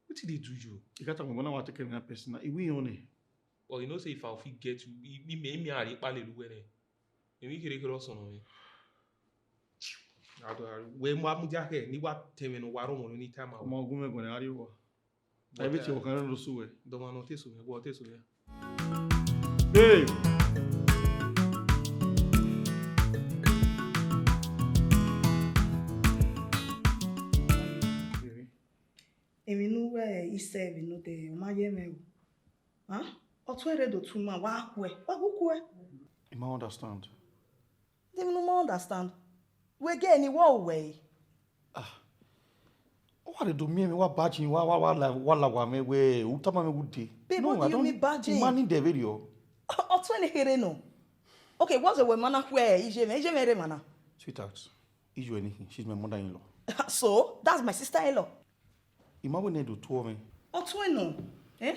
Wetin dey do you? I can't talk about what I take care of that person. I will own it. But you know say if I fit get you, I, I may, I may are kpale lu were. Emwi kherhe kherhe ọ sọnnọ mwẹ. Ado, wẹ wa mudia khẹ, ne I wa tẹ mwẹ ne ọ wa rọ ọmọ ne I ta ma. Ọmọ ogun mwẹ guan ne a rrie owa. But, everything uh, ọkhan rre ne ọ sẹ uwẹ. Dọmwa ne ọ te so mwẹ, wẹ ọ te so mwẹ. Hey! Emwi ne uwẹ isẹ vbe nodẹ, ọ ma ye mwẹ o. Huh? Ọ tuẹ rre do tu ma, wa khuẹ, wa gu khuẹ. I ma understand. De emwi ne u ma understand? Wẹ gẹ ne I wa ru wẹ ẹre. Ah. Ọ wa rre do miẹn mwẹ, wa bargain, wa, wa, wa la, wa la wa mwẹ wẹ, u tama mwẹ wu de. Babe, no, what do you mean bargain? I don't, I ma need ẹre vberriọ. Ọ tuẹ ne kherhe nọ. Okay, what's the way ma na khuẹ iye mwẹ, iye mwẹ rre ma na? Sweetheart, iye anything, she's my mother-in-law. So, that's my sister-in-law. I ma wẹ ne do tuọ mwẹ. Ọ tuẹ nọ. Eh?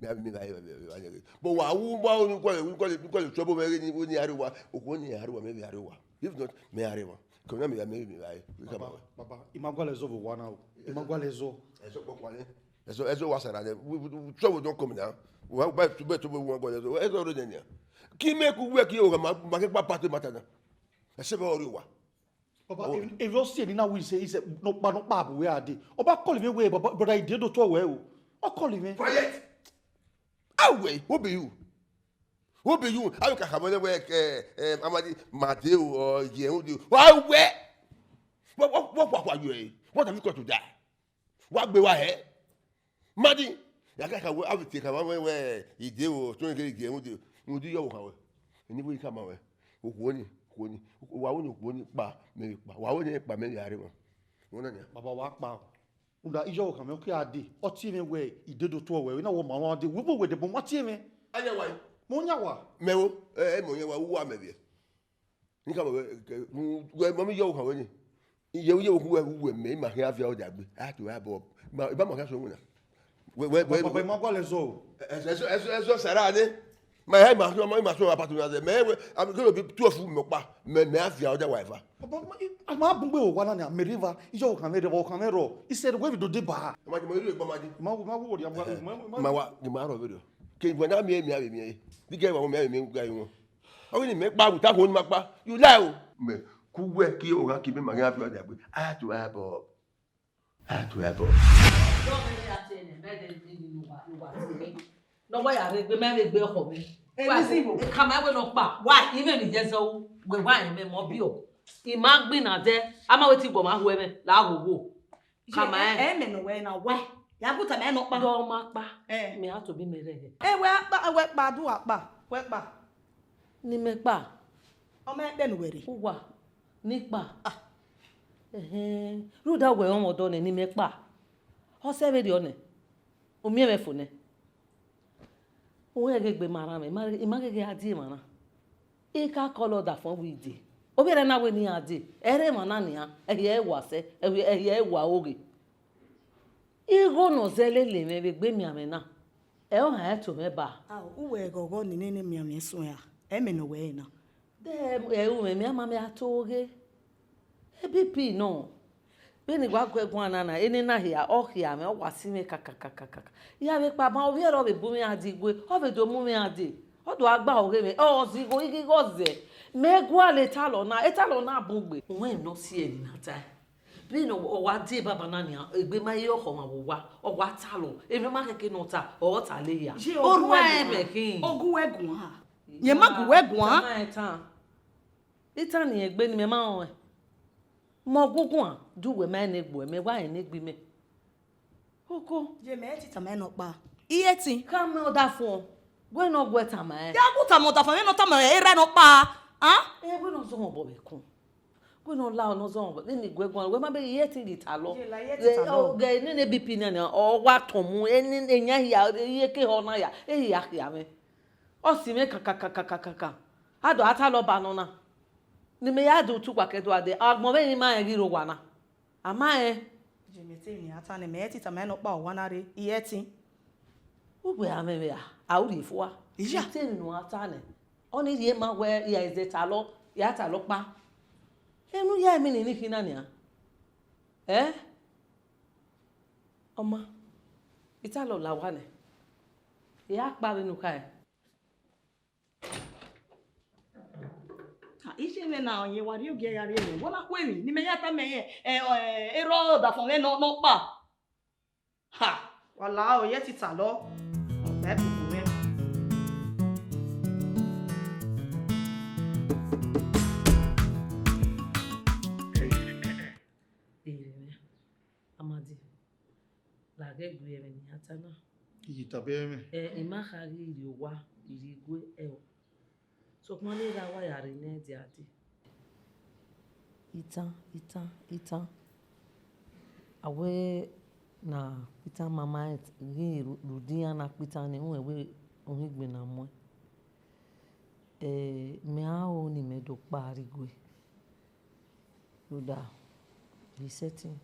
mẹ a vbe miẹn evbare, mẹ a vbe miẹn evbare. But wa wu, wa wu ni kọlẹ, ni kọlẹ, ni kọlẹ tuẹ obọ mwẹ ghe ni, ni a rre owa, okhuo ni a rre owa, mẹ vbe a rre owa. If not, mẹ a rre owa. Ke na mẹ ya miẹn evbare, vbe khama wẹ. Baba, I ma gualọ ẹzọ vbe owa na o. I ma gualọ ẹzọ. Ẹzọ kpọkua nẹ. Ẹzọ, ẹzọ wa sara nẹ. Trouble don come now. Wa ba tube tube wa gualọ ẹzọ. Ẹzọ rre nẹ nia. Ki mẹ ku wẹ ki o ma, ma ke kpa part of matter na. Ẹsẹ vbe ọ rre owa. Baba, Oh. Evbi ọ si eni na wi se, ise nọkpa nọkpa bu wẹ a dee. Ọ ba call mwẹ wẹ, baba, brother, I dee do tuẹ wẹ o. Ọ call mwẹ. Quiet. Awẹ, who be you? Who be you? How you can have wẹ, eh, eh, Amadi, ma dee o, or ye, who do? Wa wẹ. What, what, what, what, what you, eh? What have you got to die? Wa gbe wa hẹ? Madi, ya ka ka wẹ, a vbe te khama wẹ, wẹ, I dee o, to nge I dee, who do? Who do you have? Eni vbe khama wẹ. Okhuo ni, okhuo ni. Wa wẹ ni okhuo ni kpa, mẹ vbe kpa. Wa wẹ ni kpa, mẹ vbe a rre mwa. Wẹ na nia. Baba, wa kpa o. Rhunmwuda iye ọvbokhan mwẹ ọ ke a dee, ọ tie mwẹ wẹ I dee do tuẹ wẹ, na wẹ ma rẹn dee, wẹ vbe wẹ dee, but ọ ma tie mwẹ. Aya wa. Mẹ ọ yan wa. Mẹ o, ẹ, ẹ, mẹ ọ yan wa, uwa mẹ vbiẹ. Ni ka wẹ, wẹ, wẹ, mọ mi iye ọvbokhan wẹ ni. Iye, iye ọvbokhan wẹ, wẹ mẹ, ima khian via ọdagbe. A to a bọ. Ma, iba ma khian so wẹ na. Wẹ, wẹ, wẹ, Baba, I ma gualọ ẹzọ o. Ẹzọ, ẹzọ, ẹzọ, ẹzọ sara nẹ. Ma, ẹ, ma, ma, ma so apart from that. Mẹ, wẹ, I'm gonna be twelve mẹ ọkpa. Mẹ, mẹ a via ọdagba eva. Baba, ma, I, a ma bun gbe owa na ni, a mẹ rre eva. Iye ọvbokhan mwẹ rre, ọvbokhan mwẹ rrọọ. I said, wẹ vbe do deba. Ma di, ma di, ma di. I ma, I ma wo worry, I ma, Ẹ, I ma, I ma, ma wa, I ma rọ vberriọ. Ke wẹ na miẹn, mẹ a vbe miẹn. Bi gẹ wa, mẹ a vbe miẹn, gẹ wọn. Ọ ghi ni mẹ kpa, without wọn ma kpa. You lie o. Mẹ, ku wẹ ki o gha ki mẹ ma ghi a via ọdagbe. A to a bọ. A to a bọ. Ne ọ wa ya rre egbe, mẹ vbe egbe ọkhọ mwẹ. Eni zigbo. Khama wẹ nọkpa. Why? I mwẹ ni ye zẹ ru, wẹ wa rẹn mwẹ mẹ ọ biẹ. I ma gbinna dẹ, a ma wẹ te I guọmwa hu ẹmwẹ la gho wo. Khama ẹ. Ẹ mẹ ne wẹ na wa. Ya gu tama ẹ nọkpa. Dọ ma kpa. Ẹ. Mẹ a tobọ mẹ rre ẹghẹ. Ẹ wẹ a kpa, wẹ kpa, do a kpa, wẹ kpa. Ne imẹ kpa. Ọ ma ẹkpẹ ne uwẹ rre. Uwa, ne I kpa. Ah. Ẹhẹn. Rhunmwuda wẹ ọmwa ọdọ nẹ ne imẹ kpa. Ọ sẹ vberriọ nẹ. U miẹn mwẹ fo nẹ. Uwẹ ghe egbe ma rran mwẹ, I ma, I ma ghe ghe a die emwa na. I ka kọlọ ọdafẹn wẹ I dee. Ovbi ẹre na wẹ ne iran dee. Ẹre emwa na nian, ẹhiẹ ẹre wa sẹ, ẹhiẹ, ẹhiẹ ẹre wa oghe. Igho ne ọ zẹ lele mwẹ vbe egbe emianmwẹ na, ẹ i ohan ẹto mwẹ ba. Ao, uwẹ ghọghọ ni nene emianmwẹ suẹn ra? Ẹ mẹ ne ọ wẹ ẹre na. De ẹ ru mwẹ, mẹ a ma mẹ a to ghe. E B P nọ. Vbene I wa gu ẹre guan na na, ene na hia, ọ khia mwẹ, ọ wa si mwẹ kakakakaka. I ya vbe kpa ban, ovbi ẹre ọ vbe bu mwẹ iran die igue, ọ vbe do mu mwẹ iran dee. Ọ do gha gba ọghe mwẹ, ọ zẹ igho, igho igho zẹ. Mẹ gualọ etalọ na, etalọ na bun gbe. Uwẹ ne ọ si ẹre na tae. Vbene ọ wa die baba na nian, egbe ma ye ọkhọ ọmwa vbe owa, ọ wa talọ, emwi ma keke ne ọ ta, ọ ta le hia. Ye Orua ogu ẹmwẹ khin. Ogu wẹ guan. Ye ma gu wẹ guan. Tama ẹtan. Itan ni egbe ni mẹ ma rẹn. Mẹ ọguọguan, du wẹ ma rẹn ne egbe mẹ, wa rẹn ne egbe mẹ. Oko. Ye mẹ ti tama ẹn nọkpa. Iye ẹtin. Khama ọdafọn. Wẹ ne ọ gu ẹre tama ẹn. Ya gu tama ọdafọn, mẹ ne ọ tama ẹn, erha nọkpa. Ah? Ẹ, wẹ ne ọ zọmọ obọ vbe ẹkun. Wẹ ne ọ la ọ ne ọ zọmọ obọ, vbene I gu ẹre guan, wẹ ma be iye ẹtin ghi ta lọ. Ye la iye ẹtin ta lọ. Ghẹ nene B P na nia, ọ wa tọn mu, eni eyan hia, iye ke họ na ya, e hia khia mwẹ. Ọ si mwẹ kakakakakaka. A do a ta lọ ba nọ na. Ne imẹ ya do utu kpakẹ do a dee, agbọn vbe emwi ma rẹn ghi rre owa na. A ma rẹn. Je mẹ te emwi ne a ta nẹ, mẹ i te tama ẹn nọkpa, owa na rre, I i ẹtin. Uwẹ a mwẹ vbe a, a u rhie fua. Iya. Te emwi ne a ta nẹ, ọnii rhie ma wẹ, I ra zẹ ta lọ, I ra ta lọ kpa. Enu ya emwi ni ni khin na nian. Ẹ? Ọ ma, I ta lọ la owa nẹ. I ra kpa vbene u khare. Ah, iye mwẹ na, ọyẹn wa rhie ogie ya rhie mwẹ. Wẹ na khu emwi ne imẹ ya tama ẹn, ẹ, ẹ, erha ọdafọn mwẹ nọ, nọkpa. Ha, wa la aro ye ẹtin ta lọ. Ọ gba ẹbubu mwẹ. Ere mwẹ, Amadi, la ghẹ gu ẹmwẹ ne I ya ta na. I tama ẹmwẹ. Ẹ, I ma kha ghi rhie owa, I rhie igue ẹo. Sokpan ne erha wa ya rre nẹ dia dee. Itan, itan, itan. A wẹ ne akpitan mama rẹn ghi rhie iran ne akpitan ni, rẹn wẹ ohigbin na muẹn. Ẹ, mẹ a ho ne imẹ do kpa rre igue. Rhunmwuda, vbe sẹtin,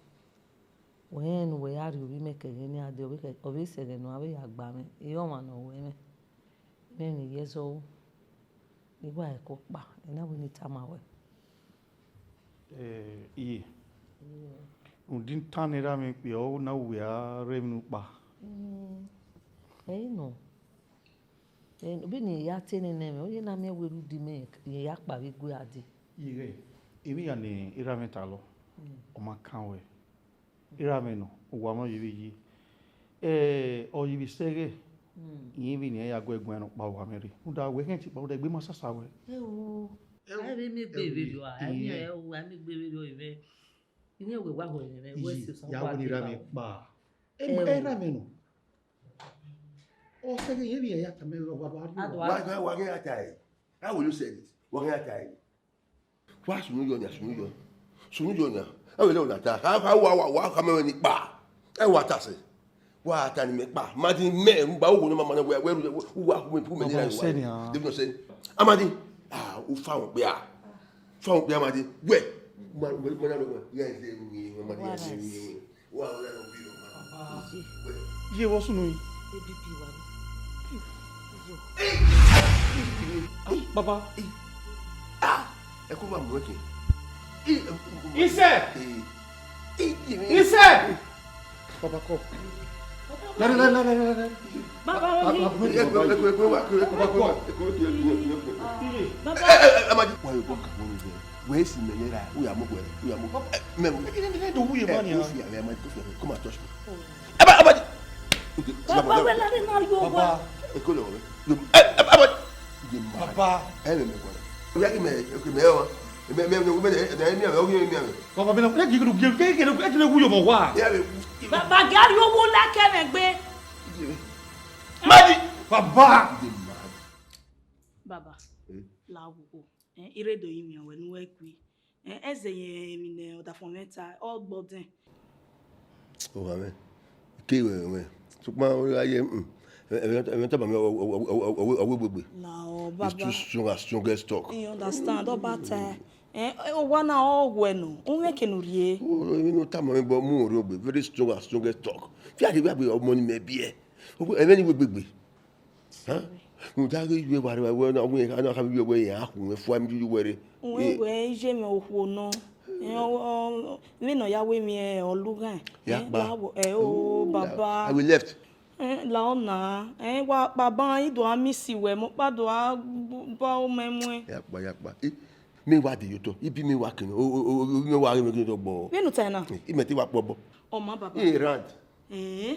wẹ rẹn ne uwẹ ya rhie ovbi mẹ ke ẹghẹ ne iran dee, ọ vbe sẹ ẹghẹ ne uwa vbe ya gba mwẹ, I re ọmwa ne ọ ru ẹmwẹ. Mẹ ne I ye zọ ru, ne I wa ẹko kpa, I na wẹ ne I tama ruẹ. Eh, iye. Rhunmwuda I tama ne erha mwẹ kpia, ọ na wẹ a rre emwi ne u kpa. Mm, ẹ i nọ. Then, vbene I ya te nene mwẹ, ọ ye na miẹn wẹ rhunmwuda imẹ rẹn ya kpa vbe igue a dee. Ighẹ, emwi hia ne erha mwẹ ta lọ, ọ ma kan ruẹ. Erha mwẹ nọ, owa mwẹ ọ ye vbe ye. Ẹ, ọ ye vbe sẹ ẹghẹ, irẹn vbe ne iran ya gu ẹre guan nọkpa owa mwẹ rre. Rhunmwuda wẹ khẹn ti kpa, rhunmwuda egbe ma sasa ruẹ. Ẹ o, a vbe miẹn egbe vberriọ, a miẹn, ẹ o, a miẹn egbe vberriọ ivẹ. Irẹn wẹ wa ho ẹmwẹ mwẹ, wẹ si osan ya wa wẹ ne erha mwẹ kpa. Ẹ, erha mwẹ nọ. Ọ sẹ ghe, irẹn vbe ya tama ẹn, wa, wa, wa, wa ghi ya ta ẹre. How will you say it? Wa ghi ya ta ẹre. Wa sunu yọ nia, sunu yọ. Sunu yọ nia. Ẹ vbe lẹ ọna ta. Ha, ha, wa, wa, wa, khama ẹmwẹ ni kpa. Ẹ wa ta sẹ. Wa ta ni mẹ kpa. Amadi mẹ, n ba wo ne ma ma na wẹ, wẹ, wẹ, wa, wẹ, wẹ, Baba, ne u sẹ nia. David no sẹ. Amadi. Ah, u fa wọn kpia. Fa wọn kpia, Amadi. Wẹ. Ma, wẹ, ma na wẹ. Ya ise ni, Amadi, ya ise ni. Wa, wa, wa, wa, wa. Ye vbọ sunu yi? Ebibi wa ni. Ah, Baba. Ah, ẹ kó bá mú ẹkẹ. Isẹ! Isẹ! Baba, come. Lẹ, lẹ, lẹ, lẹ, lẹ, lẹ. Baba, Baba, Baba, Baba, Baba, Baba. Wẹ si mẹ nẹ ra, u ya mu wẹ, u ya mu. Ẹ, mẹ, mẹ, mẹ, mẹ, do wu ye ba nia. Kofi, ẹ, mẹ, Kofi, come and touch me. Ẹ ba, ẹ ba. Baba, wẹ la de na yo wa. Baba, ẹ ko lọ wẹ. Ẹ, ẹ ba. Baba. Ẹ mẹ mẹ ko. U ya ki mẹ, ki mẹ o. Mẹ, mẹ, mẹ, mẹ, mẹ, mẹ, mẹ, mẹ. Baba, mẹ na, ẹ ki lu, ki, ki, ki, ki lu wu yo mọ wa. Baba, gari owo la kẹ mẹ gbe. Madi. Baba. Baba, la wo. Eh, I rre do rinmwian wẹ ne uwẹ gui. Eh, ẹzẹ yẹn emwi ne ọdafọn mwẹ ta, ọ gbe ọdẹn. Owa mwẹ, I ke ruẹ ruẹ. Sokpan ọ gha ye, mm, ẹmwẹ, ẹmwẹ tama mwẹ, ọ, ọ wẹ gbegbe. La ọ, Baba. It's too strong as strongest talk. I understand, ọ ba ta. Eh, owa na ọ wẹ nọ, u mwẹ ke ne u rhie. O, emwi ne u tama mwẹ, but mu orhiọn gbe, very strong as strongest talk. Fi a rhie vbe ọmọ ni mẹ biẹ. Ẹmwẹ ni wẹ gbegbe. Huh? U da ghe yu evba rre, wẹ na wẹ a na kha vbe yu wẹ, a khu mwẹ fua, mi yu wẹ rre. Uwẹ wẹ iye mwẹ okhuo nọ. Ẹ, ọ, ọ, vbene ọ ya wẹ emwi, ẹ, ọ lughan. Ya kpa. Ẹ, la wo, ẹ, o, Baba. I will left. Ẹ, la ọna. Ẹ, wa, Baba, I do a miss wẹ, mẹ ọkpa do a ba omẹ muẹn. Ya kpa, ya kpa. I, mẹ wa de ye otọ. Ibi mẹ wa kene. O, o, o, o, mẹ wa ghe mẹ ghe dọgbọ. Vbene u ta na? I mẹ te wa kpọ obọ. Ọ ma, Baba. I round. Ẹ.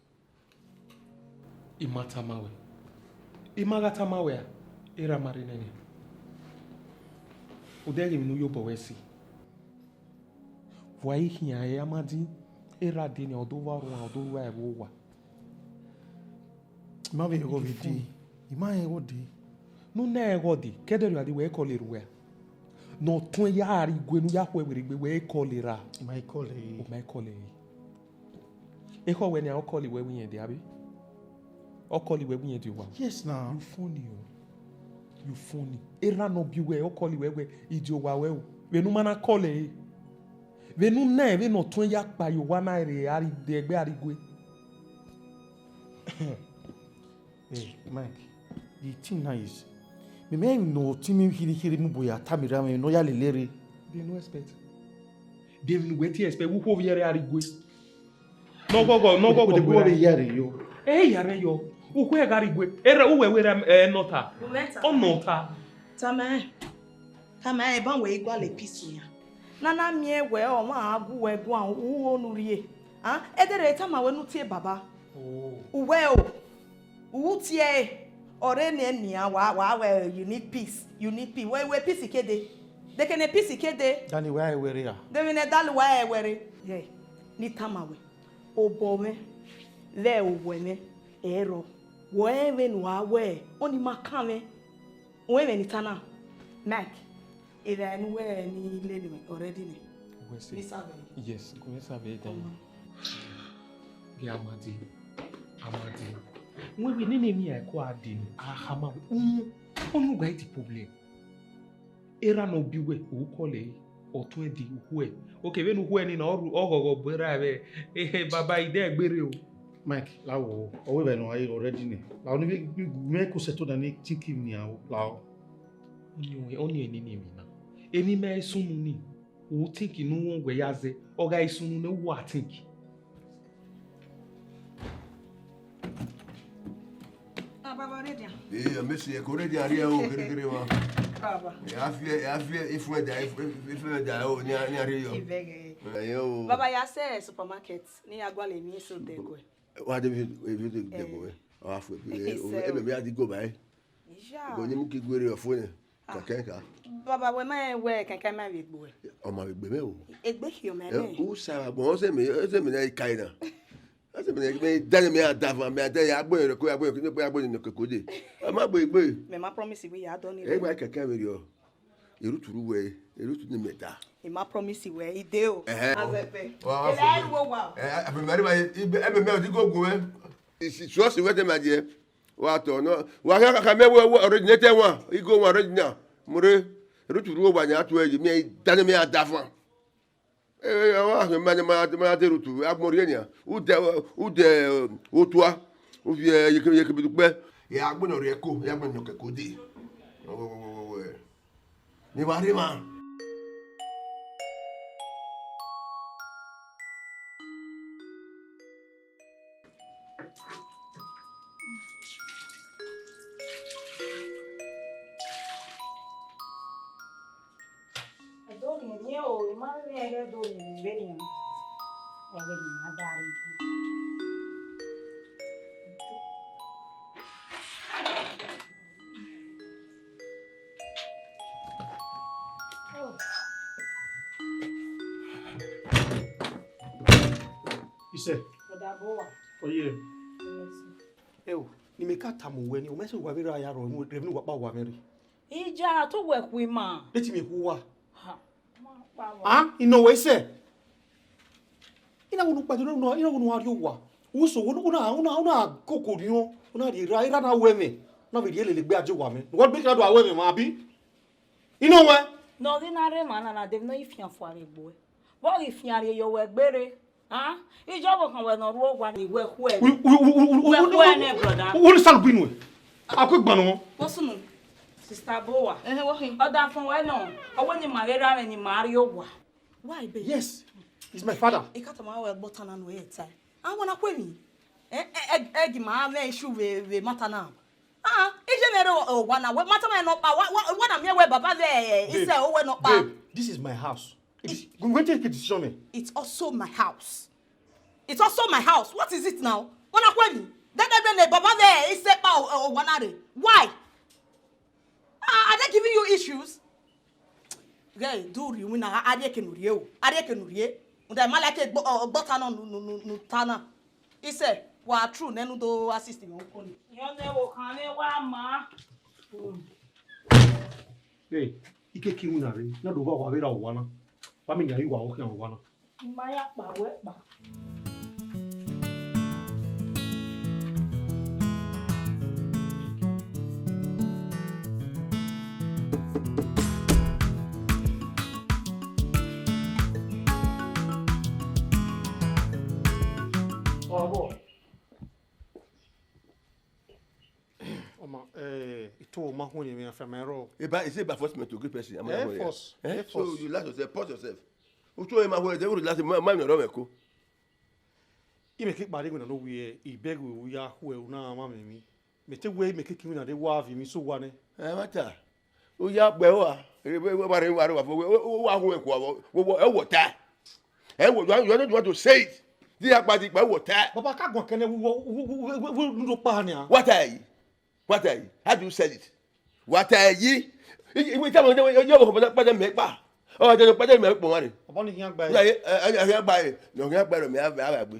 I ma tama wẹ. I ma gha tama wẹ a, erha ma rre nene. Odẹ ghe emwi ne u ye obọ wẹ si. Wa i khian ẹre a ma din, erha de ne ọ do vba ruan, ọ do ru ẹvbo owa. I ma vbe ẹghọ vbe dee. I ma rẹn ẹghọ dee. Ne u na ẹghọ dee, ke ẹdẹ rhua dee, wẹ i kọle rre uwẹ a? Ne ọ tuẹn ya rrie igue ne u ya khu ẹvbo rre egbe, wẹ i kọle ra? I ma i kọle. U ma i kọle re. Ekhọe wẹ nian, ọ kọle wẹ wẹ irẹn dee, abi? Ọ kọle wẹ wẹ irẹn dee owa. Yes na. You funny o. You funny. Erha ne ọ biẹ uwẹ, ọ kọle wẹ wẹ, I dee owa wẹ o. Vbene u ma na kọle ẹre. Vbene u na ẹn, vbene ọ tuẹn ya kpa ye owa na rre, a rrie ẹgbẹ a rrie igue. Hey, Mike, the thing now is, mẹ mẹ ne ọ tama kherhe kherhe mu bu ya tama erha mwẹ ne ọ ya lele rre. They no expect. They no wẹ te expect. Ukhu ovbi ẹre a rrie igue. Ne ọghọghọ, ne ọghọghọ. Odebo vbe ya rre yo. Ẹ ya rre yo. Ukhu ẹre gha rrie igue. Erha uwẹ wẹ erha, ẹ, nọ ta. U mẹ ta. Ọ nọ ta. Tama ẹn. Tama ẹn, eban wẹ i gualọ peace yan. Ne a na miẹn wẹ ọmwa a gu wẹ guan, u ho ne u rrie. A, ẹdẹrẹ tama wẹ ne u tie baba. Oh. Uwẹ o. U tie ẹre, ọre ne nian wa, wa wẹ you need peace, you need peace. Wẹ, wẹ peace ke dee. De kene peace ke dee. Dani wa ẹwẹre a? De vbene dali wa ẹwẹre. Ye, ne I tama wẹ. Obọ mwẹ, Vbe owẹ mwẹ, ẹrọ, wẹ rẹn vbene uwa wẹ, ọni ma kan mwẹ. Wẹ mwẹ ni ta na. Mike, evbare ne uwẹ ni lele mwẹ already nẹ. Wẹ sẹ. Ni sa vbe. Yes, wẹ sa vbe dẹ. Ọma. Gẹ Amadi, Amadi. Wẹ vbe nene emwi a ko a de ni, a khama wẹ, umu, ọni uga i di problem. Erha ne ọ biẹ uwẹ, u kọlọ ẹre, ọ tuẹn de, u khuẹ. Okẹ vbene u khuẹ ni na, ọ ru, ọ ghọghọ bu erha ẹvbẹ, ehe, baba, i de gberra o. Mike, la wo, ọ wẹ vbe nọ, a already nẹ. La wo, ni vbe, vbe, vbe mẹ ko settle down ni think him ni a o, la wo. Ọni, ọni nene emwi na. Emwi mẹ i sunu ni, u think ne u wẹ ya zẹ, ọ gha i sunu nẹ, u wa think. Ah, baba, ready a? Ee, mẹ si ẹko ready a rrie o, kere kere wa. Baba. Ya fi, ya fi ifuẹn da, ifuẹn da o, ni a, ni a rrie yọ. Ivẹghẹ. Ẹyẹ o. Baba, ya sẹ supermarket, ne I ya gualọ emwi eso dẹ guẹ. Wa de vi, vi de guẹ. Wa fu, e, o, e mẹ, mẹ ya di go ba e. Iya. Go ni mu ki guerre ọfo nẹ. Ah. Kẹkẹ ka. Baba, wẹ ma rẹn wẹ kẹkẹ ma vbe gbe uwẹ? Ọ ma vbe gbe mwẹ o. Egbe khian mẹ nẹ. U sa vbe agbọn, ọ sẹ mẹ, ọ sẹ mẹ na i ka na. Ọ sẹ mẹ na, mẹ dane mẹ a davan, mẹ a da ya gbe rẹ ko, ya gbe rẹ ko, ya gbe rẹ ko de. Ọ ma gbe gbe. Mẹ ma promise wẹ ya dọ ni. Ẹ gba kẹkẹ vbe rriọ. Erutu ru wẹ, erutu ni mẹ ta. I ma promise wẹ, I de o. Ẹhẹn. Azẹpẹ. Wa, wa, ẹ fo. Ru owa. Ẹ, ẹ, ẹ, mẹ, mẹ, mẹ, ẹ, mẹ, mẹ, odi gogo mwẹ. Isi, suọ si wẹ te ma diẹ. Wa tọ nọ, wa khian khama wẹ, wẹ originator wan, igo wan original. Mu rre, erutu ru owa yan tuẹ yi, mẹ dane mẹ a davan. Ẹ, ẹ, wa khian ma, ma, ma de erutu, agbọn rhie nian. U de, u de, otua, u viẹ yeke, yeke bi dukpẹ. Ya gbẹnnẹ rhie ẹko, ya gbẹnnẹ kẹko de. Wẹ, wẹ, wẹ, wẹ, wẹ. Ne I wa rre emwa. Ẹdọ rhiẹnrhiẹn o, I ma rẹn ẹghẹ do rhiẹnrhiẹn vbenian. Ọ vbe ne I ma da rre. Isẹ. Brother Bowa. Oye. Yes. Ẹ o, ne imẹ ka tama uwẹ ni, ọ ma sẹ uwa vbe ra ya rrọọ, rẹ vbene uwa kpa uwa mwẹ rre. Ija, te uwẹ khu ima. De te imẹ khu uwa? Ha, ma kpa uwa. Ah, I nọ wẹ sẹ. I na wẹ ne u kpa, I na wẹ ne u gha rrie owa. U so, u na, u na, u na koko rhiọn, u na rhie erha, erha na ru ẹmwẹ, u na vbe rhie lele egbe a die owa mwẹ. Ne uwa gbe khian do a ru ẹmwẹ mwa, abi? I nọ wẹ. Ne ọ ghi na rre emwa na na, de emwi ne ọ ghi fian fua rre egbe uẹ. Vbe ọ ghi fian rrie ye owẹ gberra? Ah, ija ọvbokhan wẹ ne ọ rre owa ni wẹ khuẹ. Wẹ khuẹ nẹ, brother. U ni salu binu ẹ. A ku egban nọ. What's up, sister Bowa? Ẹhẹn, wọ khin. Ọdafẹn wẹ nọ, ọ wẹ ne ima vbe ra mwẹ ne ima rrie owa. Why, babe? Yes, he's my father. I ka tama wẹ gbe ọta na ne u re ta. A wa na ku emwi. Ẹ, ẹ, ẹ, ẹ gi ma mwẹ issue vbe, vbe matter na. Ah, iye mwẹ rre owa na, wẹ ma tama nọkpa, wa, wa, wa na miẹn wẹ baba vbe, eh, isẹ owẹ nọkpa. Babe, this is my house. It is, we, we take a decision, man. It's also my house. It's also my house. What is it now? Wa na ku emwi. Dede ne baba vbe isẹ kpa o, o, owa na rre. Why? Ah, are they giving you issues? Ghẹ do rhie iwinna, a rhie eke ne u rhie o, a rhie eke ne u rhie. Rhunmwuda I ma like egbe, ọ, egbe ọta nọ ne u, ne u, ne u, ne u ta na. Isẹ, wa true nẹ ne u do assist mwẹ uko ni. Iran ne wo khan mwẹ wa ma. Hey, ikeke iwinna rre, na do vba owa vbe ra owa na. Wa miẹn yan ru owa, ọ khian owa na. I ma ya kpa wẹ kpa. Ọmọ, eh, ito ma hu ni mi afẹ mẹ rọ. Eba, is it by force me to greet person? Am I Eh, not here? Force. Eh? Eh, so force. You relax yourself, pause yourself. Utu ma hu, they will relax, ma, ma, no, no, ko. Imẹ ke kpa rre iwinna ne ovbi ẹ, I beg we, u ya khu ẹre, u na ma mwẹ emwi. Mẹ te wẹ imẹ ke ke iwinna rre, wa viọ emwi so owa nẹ. Ẹ, ma ta. U ya gbe ẹre ua, wa rre, wa rre, wa rre, wa fo, wa hu ẹre kua vbọ, wo, wo, ẹ wọ ta. Ẹ wọ, you are, you are not the one to say it. Di ya kpa di kpa, ẹ wọ ta. Baba, ka guan kẹnẹ, wo, wo, nu do kpa nian. Wa ta yi. Wa ta yi. How do you sell it? Wa ta yi. I, i, i, tell me, you, you, you, you, kpa mẹ kpa. Ọ, you, kpa mẹ kpa wa ni. Ọbọ ni hian gba. Ya, ẹ, ẹ, ẹ, hian gba ẹ. No, hian gba ẹ, mẹ a, a, a gbe.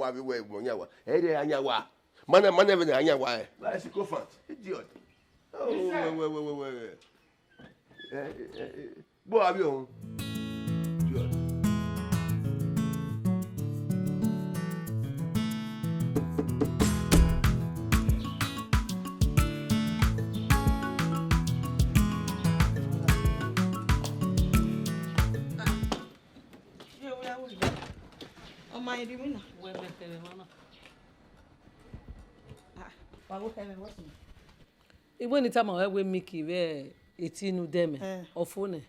wa vbe wẹ ẹgbọn yan wa. Ẹ rẹ a yan wa. Mana, mana vbe ne a yan wa ẹ. Why sycophant? Idiot. Oh, wẹ, wẹ, wẹ, wẹ, wẹ. Eh, eh, eh, eh. Gbe avbiẹ ọnrẹn. Idiot. Ọ ma rhie iwinna. Wẹ mẹ kẹmwẹ emwa na. Ah, wa wo kẹmwẹ wẹ sunu. Iwẹ ni tama wẹ wẹ Miki vbe eti ne u dẹ mẹ, eh, ọ fo nẹ.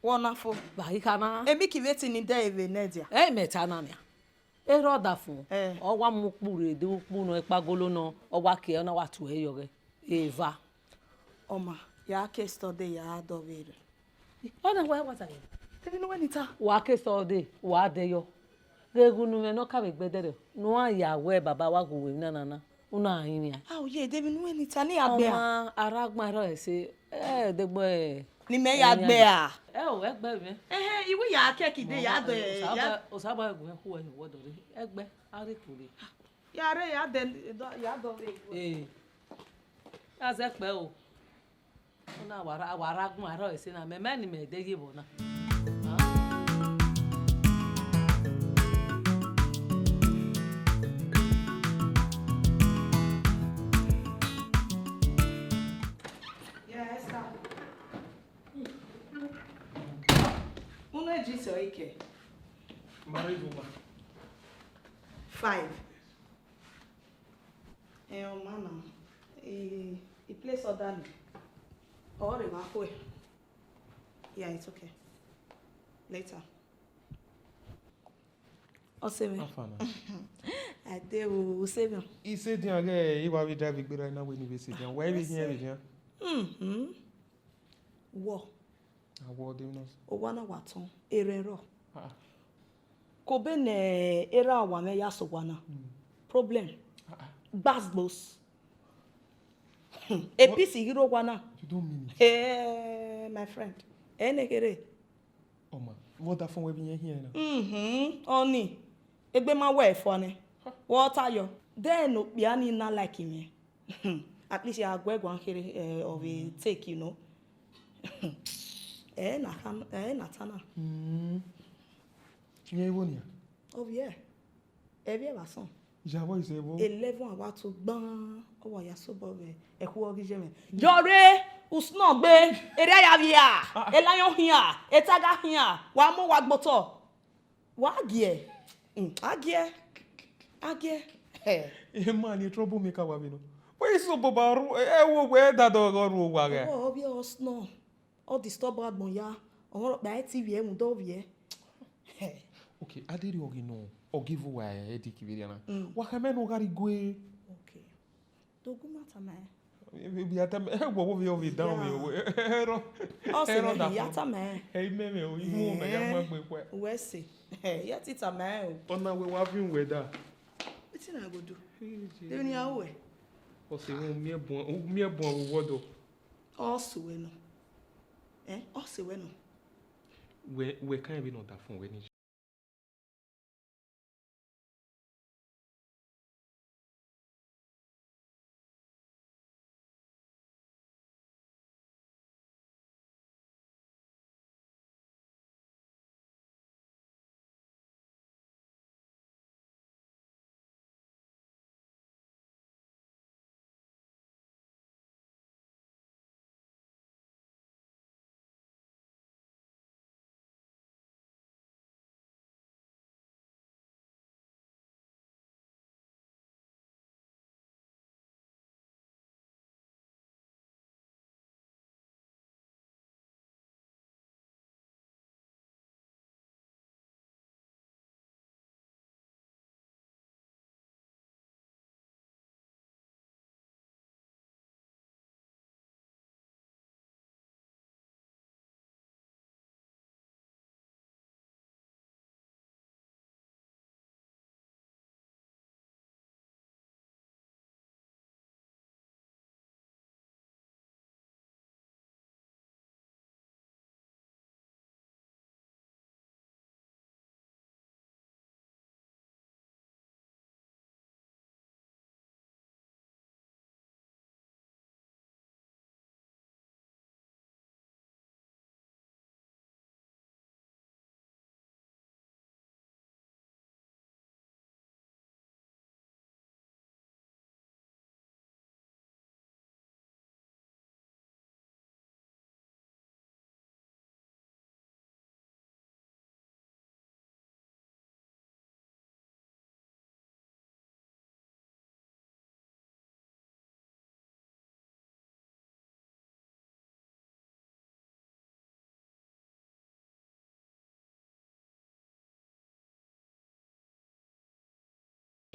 Wẹ ọ na fo. Ba i kha na. E Miki vbe eti ni dẹ vbe nẹ dia. Ẹ mẹ ta na nia. Erha ọdafẹn, eh, ọ wa mu ukpu rre, de ukpu nọ, ekpagolo nọ, ọ wa kie, ọ na wa tuẹ yọ ghẹ. Eva. Ọ ma, ya ke study, ya dọ vbe rre. Ọ na wa wa ta ye. Te vbene uwẹ ni ta? Wa ke study, wa dẹ yọ. Ghe ghunu mwẹ ne ọ ka vbe gbe ẹdẹrriọ, ne uwa ya wẹ baba wa gu uwẹ emwi na na, u na rinmwian. A, oye, de vbene uwẹ ni ta, ne a gbe a? Ọma, aragban rrọọ ẹse, ẹ, degbe ẹ. Ne imẹ ya gbe a? Ẹ o, ẹgbẹ mwẹ. Ẹhẹn, I wi ya kẹ kide, ya dọ, ya. Osa ba gu mwẹ khu ẹre ne uwẹ dọ rre, ẹgbẹ, a rre kure. Ya rre, ya dẹ, ya dọ vbe. Ee. Ya zẹ kpẹ o. Una wa ra, wa ra gun arọ ẹse na, mẹ, mẹ ni mẹ de ye vbọ na. Yeah, Esther. Unu e drink ọre kẹ? Married woman. Five. Eh, ọ ma na. Eh, I place order ni. Ọ rre vbe akhuẹ. Yeah, it's okay. Later. Ọse mwẹ. How far now? Ade o, ọse mwẹ. I sẹ dian ghẹ, I wa vbe drive gberra na wẹ ne I vbe sẹ dian. Wẹ vbe hiẹn vbe dian. Mhm. Wọ. A wọ de nọ. Owa na wa tọn, erhẹn rrọọ. Ah, ah. Kobe ne erha owa mwẹ ya sẹ owa na. Mm. Problem. Ah, ah. Gbasgbos. Hmm. A piece ghi rre owa na. You don't mean it. Eh, my friend. Ẹ ne kherhe. Ọ ma, vbe ọdafẹn wẹ vbe irẹn hiẹn na? Mhm, ọnii. Egbe ma wẹ ẹfua nẹ. Ha. Wẹ ọ ta yọ. Then okpia ni na like mwẹ. At least a gu ẹre guan kherhe, eh, ọ vbe take, you know. Ẹ na kha, ẹ na ta na. Hmm. Irẹn igho nia? Ovbi ẹre. Ẹvbi ẹre vbe asọn. Ijabọ ise vbo? Eleven hour to gban, ọ wa ya sobọ vbe ẹkhu ọghe iye mwẹ. Yọrre, usunu gbe, erha ya vbia, ah, elayan khian, etaga khian, wa mu wa gbe otọ. Wa giẹ. Mm, a giẹ. A giẹ. Hẹ. Emwa ni trouble maker wa vbe nọ. Wẹ i sobọ ba ru, ẹ wo wẹ da dọ ghe ọ ru owa ghẹ. Ọ, ọ vbiẹ ọ snow. Ọ disturb agbọn ya. Ọmọ rhọkpa ẹ T V ẹ mu dọ vbiẹ. Hẹ. Okay, a deghẹ ọ ghi nọ, ọ ghi vbe uwa headache vberriọ na. Mm. Wa khama ẹn ne ọ gha rhie gue. Okay. Do gu ma tama ẹn. Ebi a tama, ẹ, wọ, wọ vbe, ọ vbe dan mwẹ, ọ sẹ ẹrọ, mwẹ, ya tama ẹn. Ẹ, imẹ mwẹ o, imu mwẹ ya ma gbe khuẹ. Wẹ sẹ, ẹ, ya ti tama ẹn o. Ọ na wẹ wa viọ wẹ da. Wetin I go do? Hey, Jesus. Deghẹ ne I ru wẹ. Ọ sẹ mwẹ, u miẹn bun, u miẹn bun vbe wọdọ. Ọ sẹ wẹ nọ. Ẹ, ọ sẹ wẹ nọ. Wẹ, wẹ kan vbe nọ da fun wẹ ni.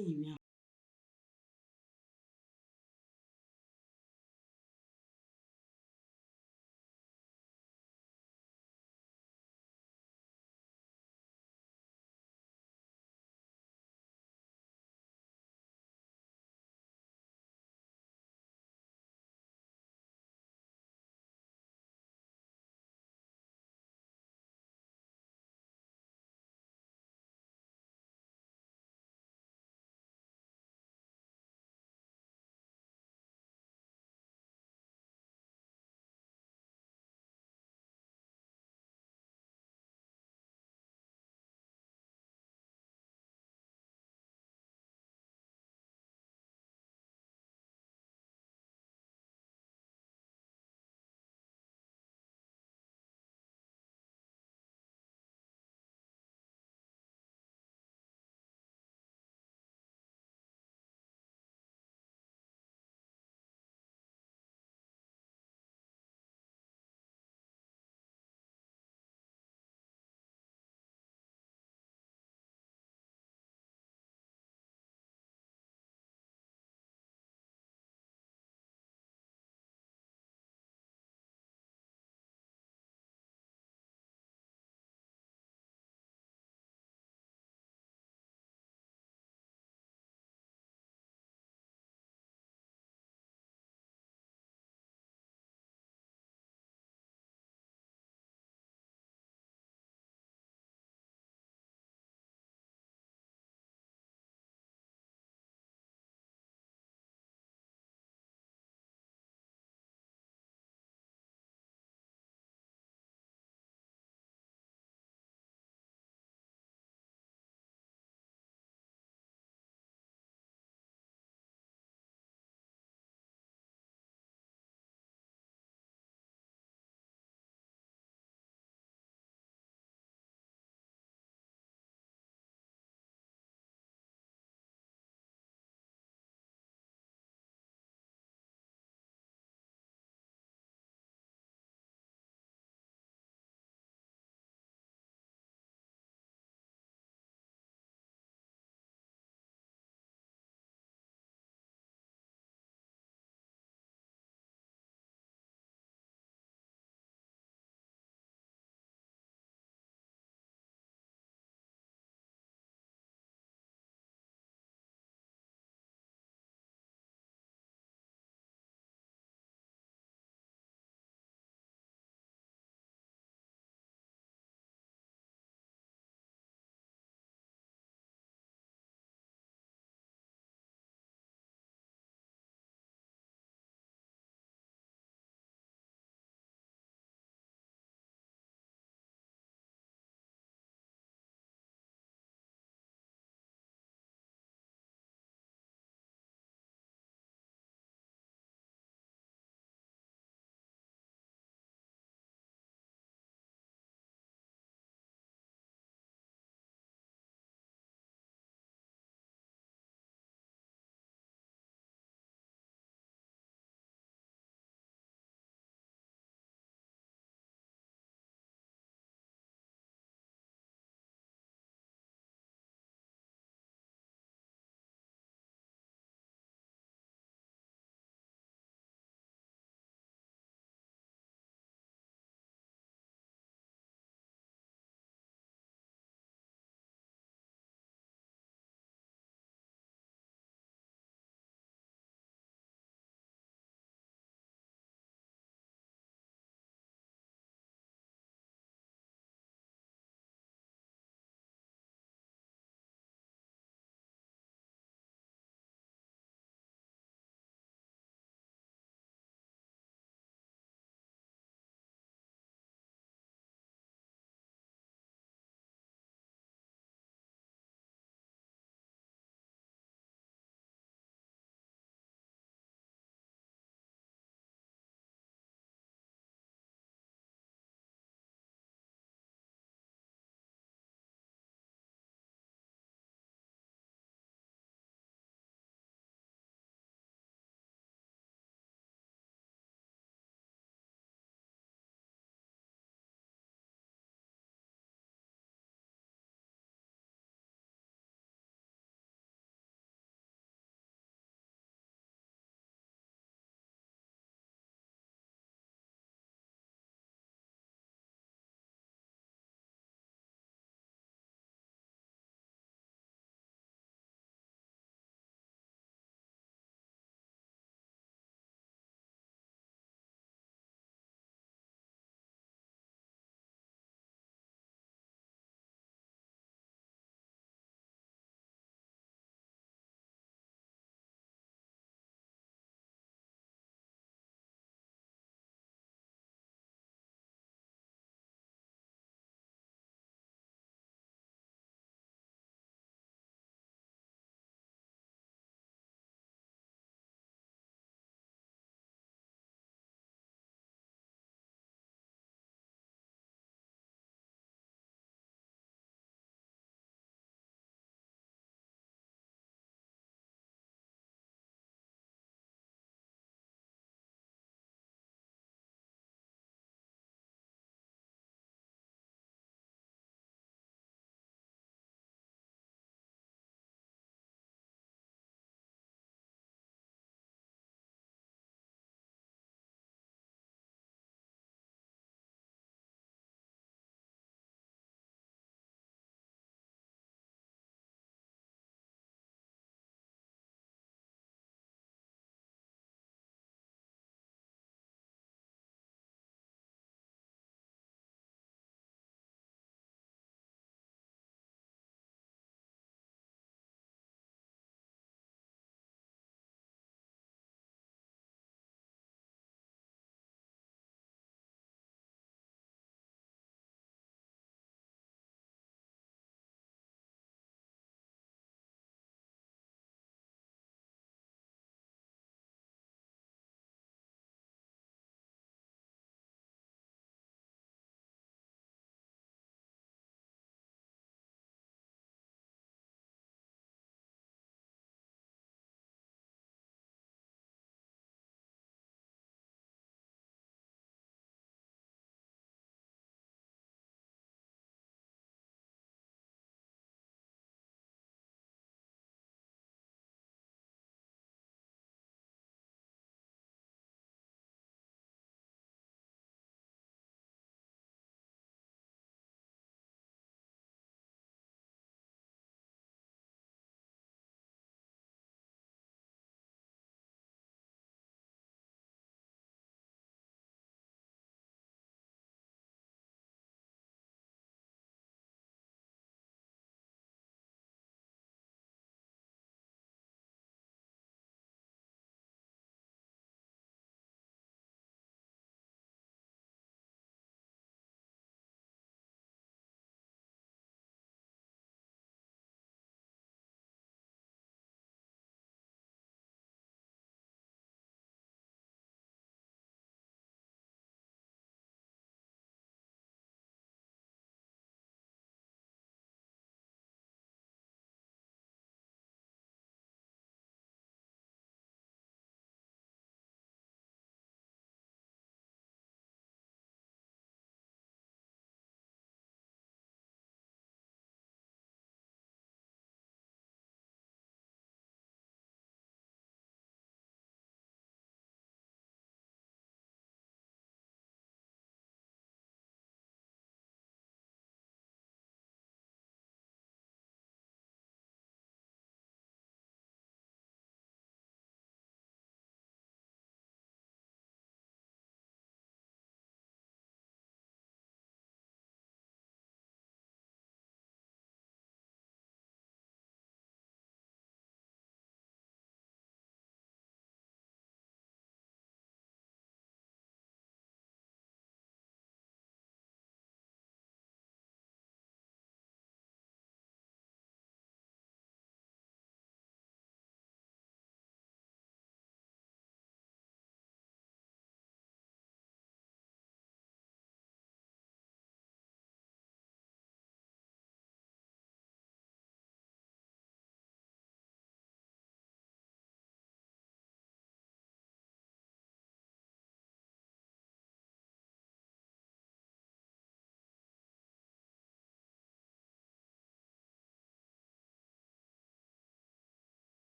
Iyemwian.